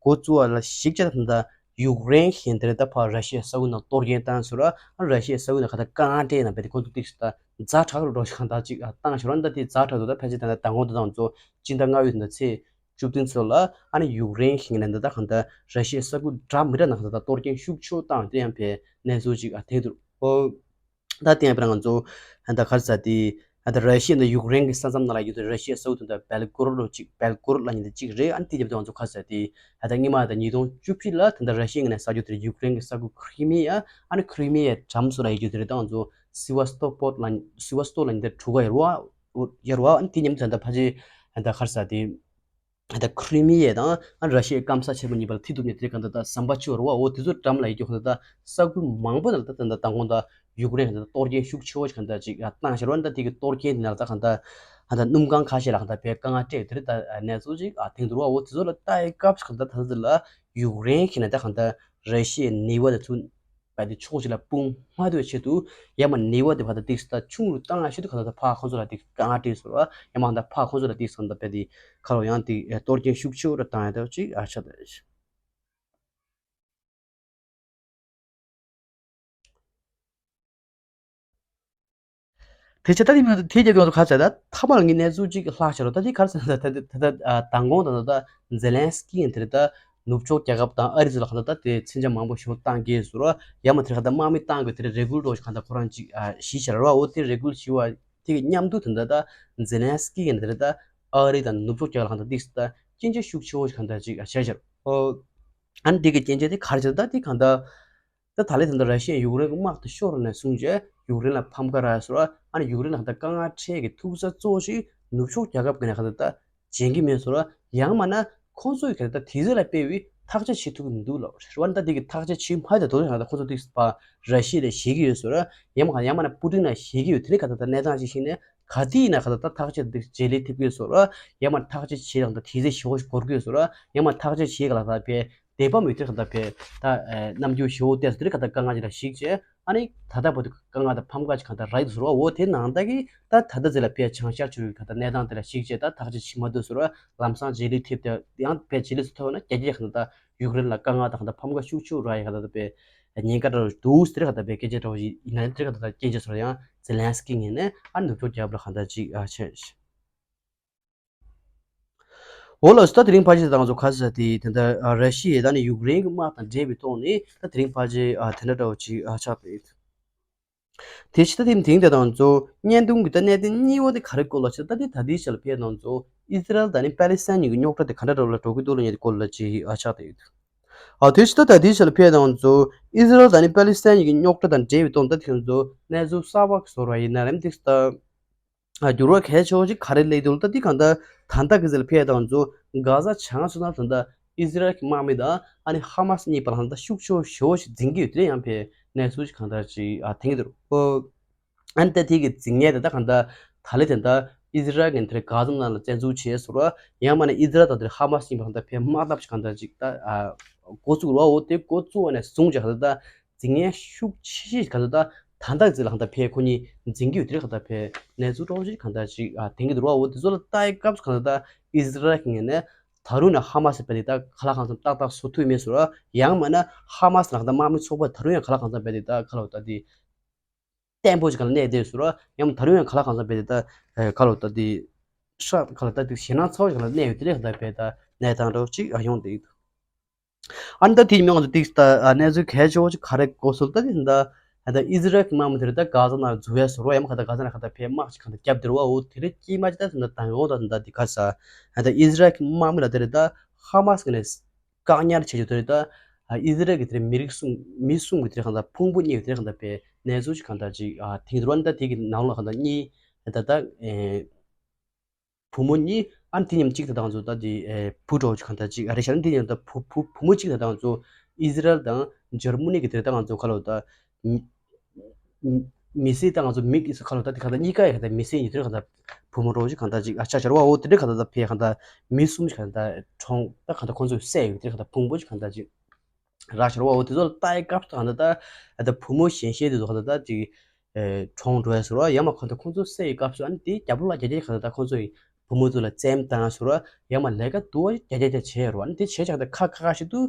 འགོ་བཙུགས་བ་ལ་གཞིགས་བྱས་ད་ད་ཡུཀ་རེན་ཧན་དེ་རིང་ད་ཕར་ར་ཤི་ཡ་ས་ཁུལ་ནང་གཏོར་སྐྱོན་བཏང་ཟེར་ར་ཨ་ར་ཤི་ཡ་ས་ཁུལ་ནང་ག་ད་དཀའ་ངལ་འཕྲད་ཡིན་ན་ཕེ་དེ་ཁོང་ཚོ་ཏིག་ད་ཛ་དྲག་རུ་འགྲོ་ཞིག་གང་ད་ཅིག་བཏང་ཞོར་ད་དེ་ཛ་དྲག་ཏུ་ད་ཕལ་ཆེར་ད་ད་མདང་དགོང་དུ་ད་ང་ཚོ་སྤྱི་ཟླ་ལྔ་པའི་ཚེས་བཅུ་བདུན་ཚོ་ལ་ཨ་ནི་ཡུཀ་རེན་ཞིག་ནས་འདི་ད་གང་ལྟར་ར་ཤི་ཡའི་ས་ཁུལ་འདྲ་མི་འདྲ་ནང་ད་ལྟ་གཏོར་སྐྱོན་ཤུགས་ཆེ་བཏང་དེ་ཡང་ཕེ་གནས་ཚུལ་ཅིག་ཨ་ཐེག་འདུག་ཨོ། ད་དེ་ཡང་ཕེ་ང་ཚོ་ད་ག་རེ་ཟེར་དེ་ད་ར་ཤི་ཡ་ད་ཡུཀ་རེན་གྱི་ས་མཚམས་ནང་ལ་ཡོད་དེ་ར་ཤི་ཡའི་ས་ཁུལ་དུ་ད་བེལ་གོར་ལོ་ཅིག་བེལ་གོར་ལ་ཉིན་དེ་གཅིག་རེད། ཨ་ནི་དེ་རྒྱབ་དུ་ང་ཚོ་ག་རེ་ཟེར་དེ་ད་ད་སྔོན་མ་ད་ཉིས་སྟོང་བཅུ་བཞི་ལ་ད་ད་ར་ཤི་ཡ་ནས་ས་ཁུལ་དེ་ཡུཀ་རེན་གྱི་ས་ཁུལ་ཁྲི་མི་ཡ་ཨ་ནི་ཁྲི་མི་ཡའི་འགྲམ་སུ་ལ་ཡོད་དེ་རེད། ད་ང་ཚོ་སི་ཝ་སྟོ་པོལ་ལ་སི་ཝ་སྟོ་ལ་ཉིན་དེ་གྲུ་ག་ཡོད་རེད་བ། ཡོད་རེད་བ། ཨ་ནི་དེ་མཉམ་དུ་ད་ད་ཕ་ཅི་ད་ག་རེ་ཟེར་དེ། ད་ཁྲི་མི་ཡ་དང་ཨ་ར་ཤི་ཡའི་སྐམ་ས་ཆེན་པོ་གཉིས་བར་ལ་མཐིལ་གཏུབ་ནས་དེ་ག་ད་ད་ཟམ་པ་ཆུ་བར་བ་འོ་དེ་ཚོ་འགྲམ་ལ་ཡོད་རྒྱུ་ག་ད་ད་ས་ཁུལ་མང་པོ་ནང་ལ་ད་ད་ད་མདང་དགོང་ད་ཡུཀ་རེན་ག་ད་གཏོར་སྐྱོན་ཤུགས་ཆེ་བོ་ཞིག་ག་ད་ཅིག་བཏང་ཤར་བ་ད་དེ་གི་གཏོར་སྐྱོན་དེ་ནང་ད་ག་ད་ད་ད་སྣུམ་ཁང་ཁ་ཤས་ལ་ག་ད་བས་དཀའ་ངལ་སྤྲད་དེ་རེད། ད་གནས་ཚུལ་ཅིག་ཨ་ཐེག་འདུག་བ། འོ་དེ་ཚོ་ལ་ལྟ་ཡི་སྐབས་ཤིག་ག་ད་ད་ད་ལ་ཡུཀ་རེན་གྱི་ནས་ད་ག་ད་ར་ཤི་ཡའི་ནུས་པ་དེ་ཚུར་བ་དེ་ཕྱོགས་གཅིག་ལ་སྤུངས་མ་ཐུབ་པའི་ཆེད་དུ་ཡ་མ་ནུས་པ་དེ་བར་དུ་ཏིག་ཙམ་ཆུང་རུ་བཏང་ཡ་ཆེད་དུ་ག་ད་ད་ཕར་ཁོང་ཚོ་ལ་ཏིག་དཀའ་ངལ་སྤྲད་ཟེར་བ་ཡ་མ་ད་ཕར་ཁོང་ཚོ་ལ་ཏིག་ཙམ་ད་བས་དེ་ཁ་ལོ་ཡང་དེ་གཏོར་སྐྱོན་ཤུགས་ཆེ་བོ་རུ་བཏང་ཡ་ད་ཅིག་ཨ་ཆ་ད་ཡ་ཞིག་དེ་ཆ་ད་དེ་མི་དེ་རྒྱབ་ཡོང་དུ་ག་ཚད་ད་ཐ་མ་ལ་ངས་གནས་ཚུལ་གཅིག་ལྷག་བྱ་རོགས། ད་དེ་ག་རེ་ཟེར་ན་ད་ད་ད་ད་མདང་དགོང་ད་ད་ད་ཛེ་ལན་སི་ཀི་ཡིན་དེ་རེད། ད་ནུབ་ཕྱོགས་རྒྱལ་ཁབ་དང་ཨ་རི་ཚོ་ལ་ག་ད་ད་དེ་མཚོན་ཆ་མང་པོ་ཞིག་བཏང་གི་ཟེར་རོ། ཡ་མ་དེ་རེད་ག་ད་དམག་མི་བཏང་དགོས་དེ་རེད། རེ་སྐུལ་འགྲོ་ཞིག་ག་ད་ཁོ་རང་གཅིག་ཨ་གཞི་བྱ་རོ། འོ་དེ་རེ་སྐུལ་བྱས་པ་དེ་གི་མཉམ་དུ་དེ་ད་ད་ཛེ་ལན་སི་ཀི་ཡིན་དེ་རེད། ད་ཨ་རི་དང་ནུབ་ཕྱོགས་རྒྱལ་ཁབ་ལ་ག་ད་ཏིག་ཙམ་ད་སྐྱོན་བརྗོད་ཤུགས་ཆེ་བོ་ཞིག་ག་ད་གཅིག་ཨ་བྱས་བྱ་རོ། ཨ་ནི་དེ་གི་སྐྱོན་བརྗོད་དེ་ག་རེ་བྱས་ད་དེ་ག་ད། ད་ད་ལན་ད་ལྟ་ར་ཤི་ཡས་ཡུཀ་རེན་གྱི་དམག་དེ་ཤོར་ནས་བཟུང་བྱས་ཡུཀ་རེན་ལ་ཕམ་ཁ་རག་ཟེར་བ། ཨ་ནི་ཡུཀ་རེན་ལ་ད་ལྟ་དཀའ་ངལ་འཕྲད་ཀྱི་ཐུག་ས་གཙོ་བོ་ཞིག་ནུབ་ཕྱོགས་རྒྱལ་ཁབ་ཀྱི་ནས་ད་ལྟ་ད་འཇལ་གྱི་མེད་ཟེར་བ། ཡང་མིན་ན་ཁོང་ཚོས་ཀྱི་ད་ལྟ་དེ་ཚོ་ལ་དཔེ་བའི་ཐག་གཅོད་བྱེད་ཐུབ་ཀྱི་མི་འདུག་ལབ་རེད་བ། ད་དེ་གི་ཐག་གཅོད་བྱེད་མ་ཐུབ་དོ་ད་ལྟ་ཁོང་ཚོ་དེ་ཕར་ར་ཤི་ཡ་ལ་བཞེས་ཀྱི་ཡོད་ཟེར་བ། ཡང་མིན་ཡང་མིན་ན་པུ་ཏིན་ལ་བཞེས་ཀྱི་ཡོད། དེ་ནས་ག་ད་ལྟ་གནས་སྟངས་ཅིག་ཤེས་ནས་ག་དུས་ཡིན་ན་ག་ད་ལྟ་ཐག་གཅོད་འདི་འཇལ་ལས་ཐེབས་ཀྱི་ཡོད་ཟེར་བ། ཡང་མིན་ཐག་གཅོད་བྱེད་ད་ལྟ་དེ་ཚོ་ཞེ་པོ་ཞིག་འགོར་གྱི་ཡོད་ཟེར་བ། ཡང་མིན་ཐག་གཅོད་བྱེད་ག་ལ་ད་དཔེ། དེ་བ་མི་དེ་ག་ད་བས་ད་རྣམ་འགྱུར་ཞུ་བོ་ཏེ་སུ་དེ་ག་ད་དཀའ་ངལ་ཅིག་ལ་ཞིག་བྱས། ཨ་ནི་ད་ལྟ་བར་དུ་དཀའ་ངལ་དང་ཕམ་ཁ་ཅིག་ག་ད་རག་ཡོད་ཟེར་བ། འོ་དེ་ནང་ད་གི་ད་ད་ལྟ་ཟེར་ལ་བས་བྱང་ཤར་ཆུ་གི་ག་ད་གནས་སྟངས་དེ་ལ་ཞིག་བྱས་ད་ཐག་གཅོད་བྱེད་མ་ཐུབ་ཟེར་བ། ལམ་སང་བྱེད་ལས་ཐེབས་ཏེ་ཡང་བས་བྱེད་ལས་སུ་ཐོབ་ན་རྒྱ་རྒྱ་ག་ད་ཡུཀ་རེན་ལ་དཀའ་ངལ་དང་ག་ད་ཕམ་ཁ་ཤུགས་ཆེ་རག་ཡ་ག་ད་བས་ཉེན་ཁ་འདྲ་བོ་འདུག་ཟེར་ག་ད་བས་སྐད་ཆ་འདྲ་བོ་ཞིག་ཡིན་ན་དེ་ག་ད་སྐད་ཆ་ཟེར་ཡང་ ཛེ་ལན་སི་ཀི་ངོས་ནས་ཨ་ནི་ནུབ་ཕྱོགས་རྒྱལ་ཁབ་ལ་གང་ལྟར་ཅིག་ཨ་བྱས། འོ་ལགས་སོ། ད་དེ་རིང་ཕལ་ཆེར་ད་ང་ཚོ་ག་ས་དེ་དེ་འདྲ་ཨ་ར་ཤི་ཡའི་ད་ནི་ཡུཀ་རེན་གྱི་དམག་དང་འབྲེལ་བའི་ཐོག་ནས་ད་དེ་རིང་ཕལ་ཆེར་ཨ་དེ་འདྲ་འདྲ་བོ་ཅིག་ཨ་ཆགས་པ་རེད། དེ་ཕྱི་ད་དེ་དེང་དེ་དང་ཚོ་བརྙན་ཐུང་གི་ད་གནད་དོན་གཉིས་པ་དེ་ག་རེ་སྐོར་ལ་ཆེ་ད་དེ་ད་དེའི་ཆ་ལ་ཕེབས་དང་ཚོ་ཨི་ཟི་རལ་ད་ནི་པ་ལི་སི་ཐན་གཉིས་ཀྱི་རྙོག་དྲ་དེ་ག་འདྲ་འདྲ་བོ་ལ་འགྲོ་གི་འདུག་ལ་ཉེ་དེ་སྐོར་ལ་ཅིག་ཨ་ཆགས་དེ་ཡོད། ཨ་དེ་ཕྱི་ད་ད་དེའི་ཆ་ལ་ཕེབས་དང་ཚོ་ཨི་ཟི་རལ་ད་ནི་པ་ལི་སི་ཐན་གཉིས་ཀྱི་རྙོག་དྲ་དང་འབྲེལ་བའི་ཐོག་ད་དེ་ཚོ་གནས་ཚུལ་གསར་པ་བཟོ་བ་ཡིན་ན་རེམ་དེ་ད། ཨ་འགྱུར་བ་གལ་ཆེ་བ་ཞིག་ག་རེ་སླེབས་འདུག་ད་འདི་གང་ལྟར་ད་ལྟ་གི་ཟེར་ཕེབས་དང་ཚོ་གྷ་ཟ་བྱང་སོ་ན་ད་ལྟ་ཨི་ཟི་རལ་གྱི་དམག་མི་དང་ཨ་ནི་ཧ་མ་སི་གཉིས་བར་ལ་ད་ལྟ་ཤུགས་ཆེ་བ་ཞེ་པོ་ཞིག་འཛིང་གི་ཡོད་དེ་ཡང་ཕེ་གནས་ཚུལ་ཞིག་གང་ལྟར་ཅིག་ཨ་ཐེངས་འདིར་ཨོ་ཨ་ནི་ད་དེ་གི་འཛིང་ངེས་དེ་ད་གང་ལྟར་ད་ལེ་དེ་ད་ཨི་ཟི་རལ་གྱི་དེར་གྷ་ཟ་ནང་ལ་བཙན་འཛུལ་བྱས་སོ་ར་ཡང་མ་ནི་ཨི་ཟི་རལ་དང་དེར་ཧ་མ་སི་གཉིས་བར་ལ་ད་ཕེ་དམག་འཐབ་ཞིག་གང་ལྟར་ཅིག་ད་ཨ་འགོ་བཙུགས་ར་འོ་དེ་འགོ་བཙུགས་པ་ནས་བཟུང་ཅིག་གང་ལྟར་ད། འཛིང་ངན་ཤུགས་ཆེ་ཤོས་ག་ཚོད་ད་ད་ལྟ་ཟེར་ལ་གང་ལྟར་ཕེ་ཁོ་གཉིས་འཛིང་གི་ཡོད་དེ་གང་ལྟར་ཕེ་གནས་ཚུལ་གྲོགས་ཅིག་གང་ལྟར་ཅིག་ཨ་དེང་གི་འདུག་ར་འོ་དེ་ཚོ་ལ་ལྟ་ཡི་སྐབས་སུ་གང་ལྟར་ད་ཨི་ཟི་རལ་གྱི་ངོས་ནས་ད་རུང་ནས་ཧ་མ་སི་ཕེ་དེ་ད་ཁ་ལག་གང་འཚམ་ཏག་ཏག་བཟོ་ཐུབ་མེད་སོ་ར་ཡང་མ་ན་ཧ་མ་སི་ལ་གང་ལྟར་དམག་མི་ཚོགས་པ་ད་རུང་ཡང་ཁ་ལག་གང་འཚམ་ཕེ་དེ་ད་ཁ་ལོ་ད་དེ་བརྟན་པོ་ཅིག་གང་ལ་གནས་བསྡད་སོ་ར་ཡང་མ་ད་རུང་ཡང་ཁ་ལག་གང་འཚམ་ཕེ་དེ་ད་ཁ་ལོ་ད་དེ་ཤ་ཁ་ལ་ད་དེ་ཞེད་སྣང་ཚ་བོ་ཅིག་གང་ལ་གནས་ཡོད་དེ་རེད་གང་ལྟར་ཕེ་ད་གནས་སྟངས་འདྲ་བོ་ཅིག་ཨ་ཡོང་བསྡད་ཡོད། ཨ་ནི་ད་དེའི་མིང་ང་ཚོ་ཏིག་ད་གནས་ཚུལ་གལ་ཆེ་བོ་ཅིག་ག་རེ་གོ་སོང་ད་དེ་ད་ད་ཨི་ཟི་རལ་གྱི་དམག་མི་དེ་རེད་ད་གྷ་ཟ་ནང་འཛུལ་བའི་ཟོར་བ་ཡང་མ་ག་ད་གྷ་ཟ་ནང་ག་ད་ཕེ་དམག་ཅིག་ག་ད་རྒྱབ་དེ་རུ་བ་འོ་དེ་རེད་དཀྱིལ་མ་ཅིག་ད་ད་ད་ཡོང་ད་ད་དེ་ག་ས་ད་ཨི་ཟི་རལ་གྱི་དམག་མི་ལ་དེ་རེད་ད་ཧ་མ་སི་ནས་བཀག་ཉར་བྱེད་རྒྱུ་དེ་རེད་ད་ཨི་ཟི་རལ་གྱི་དེ་རེད་མི་རིགས་གསུམ་མི་གསུམ་གྱི་དེ་རེད་ག་ད་ཕུང་པོ་གཉིས་ཀྱི་དེ་རེད་ག་ད་ཕེ་གནས་ཚུལ་ཅིག་ག་ད་ཅིག་ཨ་དེང་དུ་ར་ནི་ད་དེ་གི་ནང་ལ་ག་ད་གཉིས་ད་ད་ཨེ། བུ་མོ་གཉིས་ཨ་ནི་དེ་མཉམ་གཅིག་ད་ང་ཚོ་ད་དེ་ཨེ་བུ་གྲོགས་ཅིག་གང་ལྟར་གཅིག་ཨ་རེ་ཤ་ནི་དེ་མཉམ་ད་བུ་བུ་བུ་མོ་གཅིག་ད་ང་ཚོ་ཨི་ཟི་རལ་དང་འཇར་མ་ནི་གི་དེ་ད་ང་ཚོ་ཁ་ལོ་ད་མི་མི་སེར་ད་ང་ཚོ་མི་གི་ཁ་ལོ་ད་དེ་གང་ལྟར་གཉིས་ཀ་ཡི་གང་ལྟར་མི་སེར་ཡི་དེ་གང་ལྟར་བུ་མོ་གྲོགས་ཅིག་གང་ལྟར་གཅིག་ཨ་ཆ་ཆར་བ་འོ་དེ་འདྲ་གང་ལྟར་ད་ཕེ་གང་ལྟར་མི་གསུམ་ཅིག་གང་ལྟར་གྲོངས་ད་གང་ལྟར་ཁོང་ཚོས་བསད་ཡོད་དེ་གང་ལྟར་བུང་བུ་ཅིག་གང་ལྟར་གཅིག་རག་ཤར་བའོ་དེ་ཚོ་ལ་ལྟ་ཡི་སྐབས་སུ་གང་ལྟར་ད་ད་བུ་མོ་གཞན་ཤེས་དེ་ཚོ་གང་ལྟར་ད་ཅིག་གྲོངས་འགྲོ་ཡ་ཟེར་བ་ཡང་མ་གང་ལྟར་ཁོང་ཚོ་བསད་ཡི་སྐབས་སུ་ཨ་ནི་དེ་རྒྱབ་ལོགས་ལ་རྒྱ་རྒྱ་གང་ལྟར་ད་ཁོང་ཚོ་ཡི་བུ་མོ་ཚོ་ལ་བཙན་བཏང་ཟེར་བ་ཡང་མ་ལས་ཀ་དུ་བ་རྒྱ་རྒྱ་རྒྱ་བྱས་རོ་ཨ་ནི་དེ་བྱས་ཀྱང་ད་ཁ་ཁ་ཁ་ཞིག་ཏུ་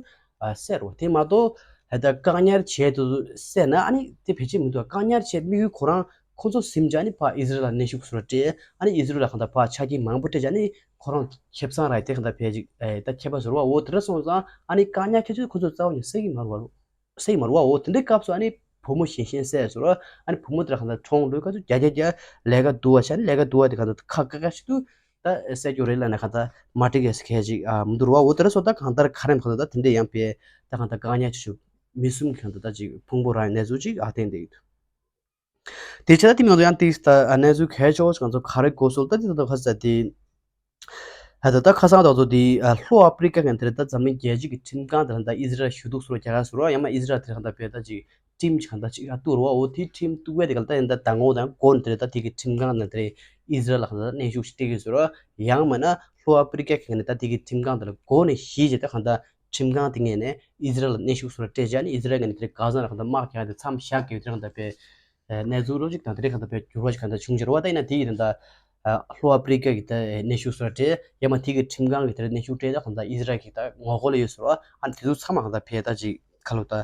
བསད་རོ་དེ་མ་གཏོགས་ད་བཀག་ཉར་བྱས་དུ་བསད་ན་ཨ་ནི་དེ་བེད་སྤྱད་མི་འདུག་བཀག་ཉར་བྱས་དམིགས་ཡུལ་ཁོ་རང་ཁོང་ཚོ་ཟིན་བྱས་ཨ་ནི་ཕར་ཨི་ཟི་རལ་ལ་གནོན་ཤུགས་ཟེར་བ་སྤྲད་ཨ་ནི་ཨི་ཟི་རལ་ལ་གང་ལྟར་ཕར་ཆ་རྐྱེན་མང་པོ་སྤྲད་བྱས་ཨ་ནི། ཁོ་རང་ཁེ་བཟང་རག་དེ་ག་འདྲ་བས་ཅིག་ཨེ་ད་ཁྱད་པར་ཟེར་བ་འོ་དེ་འདྲ་སོང་ཙང་ཨ་ནི་བཀག་ཉར་ཁྱེད་ཚོས་ཁོ་ཚོས་རྩ་བ་ནས་བསད་ཀྱི་མ་རེད་བ། བསད་ཀྱི་མ་རེད་བ་འོ་དེ་འདྲའི་སྐབས་སུ་ཨ་ནི་བུ་མོ་གཞན་གཞན་བསད་ཟེར་བ་ཨ་ནི་བུ་མོ་དེ་ལ་ག་འདྲ་གྲོངས་འགྲོའི་སྐབས་སུ་རྒྱ་རྒྱ་རྒྱ་ལས་ཀ་སྡུག་བ་བྱས་ཨ་ནི་ལས་ཀ་སྡུག་བ་དེ་ག་འདྲ་ཁ་ཁ་ཁ་ཞིག་ཏུ་ད་བསད་རྒྱུ་རེད་ལབ་ནས་ག་འདྲ་མ་འགྲིག་གས་ཁས་ཅིག་ཨ་མི་འདུག་རེད་བ་འོ་དེ་འདྲ་སོང་ད་གང་ལྟར་ག་རེམ་ག་འདྲ་ད་དེ་འདྲའི་ཡང་བས་ད་གང་ལྟར་བཀག་ཉར་བྱེད་ཆོག་མི་གསུམ་གི་ག་འདྲ་ད་ཅིག་ཕུང་པོ་རག་གནས་ཚུལ་ཅིག་ཨ་བསྟན་བསྡད་ཡོད། དེ་ཕྱིར་ད་དེ་མིང་ཚོ་ཡང་ཏིག་ད་གནས་ཚུལ་གལ་ཆེ་བ་ཞིག་ང་ཚོ་ག་རེ་གོ་སོང་ད་དེ་ད་ད་ཁ་ས་དེ་ད་ད་ཁ་སང་ད་ཚོ་དེ་ལྷོ་ཨ་ཕི་རི་ཀ་གི་དེ་རེད་ད་འཛམ་གླིང་རྒྱལ་སྤྱི་གི་ཁྲིམས་ཁང་དེ་ལ་ད་ཨི་ཟི་རལ་ཞུ་གཏུག་སོར་རྒྱ་གར་སོར་ཡང་མ་ཨི་ཟི་རལ་དེ་ལ་ད་བས་ད་ཅིག་ཁྲིམས་ཅིག་གང་ད་ཅིག་ཡ་གཏུག་རོ་འོ་དེ་ཁྲིམས་གཏུག་བས་དེ་ག་ལ་ད་ཡིན་ད་ད་ངོ་ད་གོ་ནི་དེ་རེད་ད་དེ་གི་ཁྲིམས་ཁང་ནང་དེ་རེད་ཨི་ཟི་རལ་ལ་གང་ད་གནོན་ཤུགས་ཤིག་སྤྲད་གི་སོར་ཡང་མ་ན་ལྷོ་ཨ་ཕི་རི་ཀ་གི་ནས་ད་དེ་གི་ཁྲིམས་ཁང་དེ་ལ་གོ་ནས་ཞིག་བྱས་ད་གང་ད་ཁྲིམས་ཁང་དེ་ངོས་ནས་ཨི་ཟི་རལ་ལ་གནོན་ཤུགས་སོར་སྤྲད་བྱས་ནས་ཨི་ཟི་རལ་ངོས་ནས་དེ་རེད་གྷ་ཟ་ལ་གང་ད་དམག་རྒྱག་དེ་མཚམས་བཞག་གི་ཡོད་དེ་གང་ད་བས། གནས་ཚུལ་རོ་ཅིག་དང་དེ་རིང་གང་ལྟར་བས་འགྱུར་བ་ཞིག་གང་ལྟར་བྱུང་ཕྱིར་བ་ད་ཡིན་ན་དེ་ཡིན་ད་ལྷོ་ཨ་ཕི་རི་ཀ་གི་ད་གནོན་ཤུགས་སོགས་སྤྲད་ཡང་མ་དེ་གི་ཁྲིམས་ཁང་གི་དེར་གནོན་ཤུགས་སྤྲད་ད་གང་ལྟར་ཨི་ཟི་རལ་གི་ད་ངོ་རྒོལ་ཡོད་ཟེར་བ་ཨ་ནི་དེ་ཚོ་ཚང་མ་གང་ལྟར་བས་ད་ཅིག་ཁ་ལོ་ད་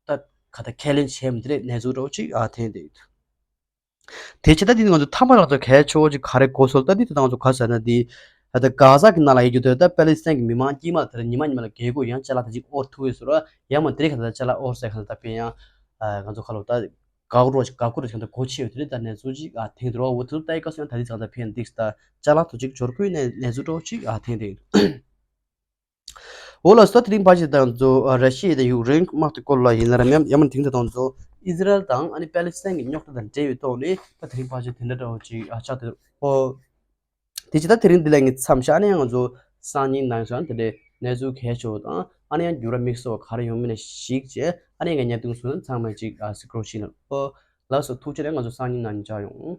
ད་གང་ལྟར་ཁས་ལེན་བྱས་མི་དེ་རེད་གནས་ཚུལ་རོ་ཅིག་ཨ་ཐེན་དེ་ཡོད། དེ་ཕྱིར་ད་དེ་ནི་ང་ཚོ་མཐའ་མ་ལ་ང་ཚོ་གལ་ཆེ་བོ་ཅིག་ག་རེ་གོ་སོང་ད་དེ་ད་ང་ཚོ་ག་ཟེར་ན་དེ་ད་གྷ་ཟ་གི་ནང་ལ་ཡོད་རྒྱུ་དེ་ད་པ་ལི་སི་ཐན་གི་མི་མང་དཀྱུས་མ་དེར་ཉི་མ་ཉི་མ་ལ་རྒྱལ་སྒོ་ཡང་ཅ་ལག་དེ་ཅིག་དབོར་ཐུབ་ཡོད་ཟེར་བ་ཡང་མ་དེ་རིང་གང་ལྟར་ཅ་ལག་དབོར་ཟེར་གང་ལྟར་དཔེ་ཡང་ང་ཚོ་ཁ་ལོ་ད། དགའ་རོགས་དགའ་རོགས་ཀྱི་ད་གོ་ཆེ་བ་དེ་རིགས་ད་གནས་ཚུལ་ཅིག་ཨ་ཐེངས་དུ་རོ་འོ་དེ་ཚོ་ལྟ་ཡི་སྐབས་སུ་ཡང་ད་རིགས་ཚང་ད་ཕན་འདུག་ད་ཅ་ལག་ཐོ་ཅིག་འབྱོར་ཁུལ་ནས་གནས་ཚུལ་འགྲོ་ཅིག་ཨ་ཐེངས་དེ་འོ་ལགས་སོ་ད་དེ་རིང་ཕལ་ཆེར་ད་ང་ཚོ་ཨ་ར་ཤི་ཡ་དང་ཡུཀ་རེན་དམག་དེ་སྐོར་ལ་ཡིན་ན་ར་མེད་ཡང་མ་དེང་ད་ད་ང་ཚོ་ཨི་ཟི་རལ་དང་ཨ་ནི་པ་ལི་སི་ཐན་གྱི་རྙོག་དྲ་དང་འབྲེལ་བའི་ཐོག་ནས་ད་དེ་རིང་ཕལ་ཆེར་དེ་འདྲ་འདྲ་བོ་ཅིག་ཨ་ཆགས་དེ་འོ། དེ་ཕྱིར་ད་དེ་རིང་འདི་ལ་ངས་མཚམས་བཞག་ཨ་ནི་ཡང་ང་ཚོ་སང་ཉིན་གནངས་ཚེ་དེ་འདྲའི་གནས་ཚུལ་གལ་ཆེ་བ་དང་ཨ་ནི་ཡང་འགྱུར་བ་དམིགས་བསལ་བ་ག་རེ་ཡོང་མིན་ཞིག་བྱས་ཨ་ནི་ངས་བརྙན་ཐུང་བཟོས་ན་ཚང་མས་ཅིག་ཨ་གཟིགས་རོགས་བྱེད་ལ། ཨོ་ལགས་སོ་ཐུགས་རྗེ་ཆེ་ང་ཚོ་སང་ཉིན་གནངས་ཉིན་མཇལ་ཡོང་།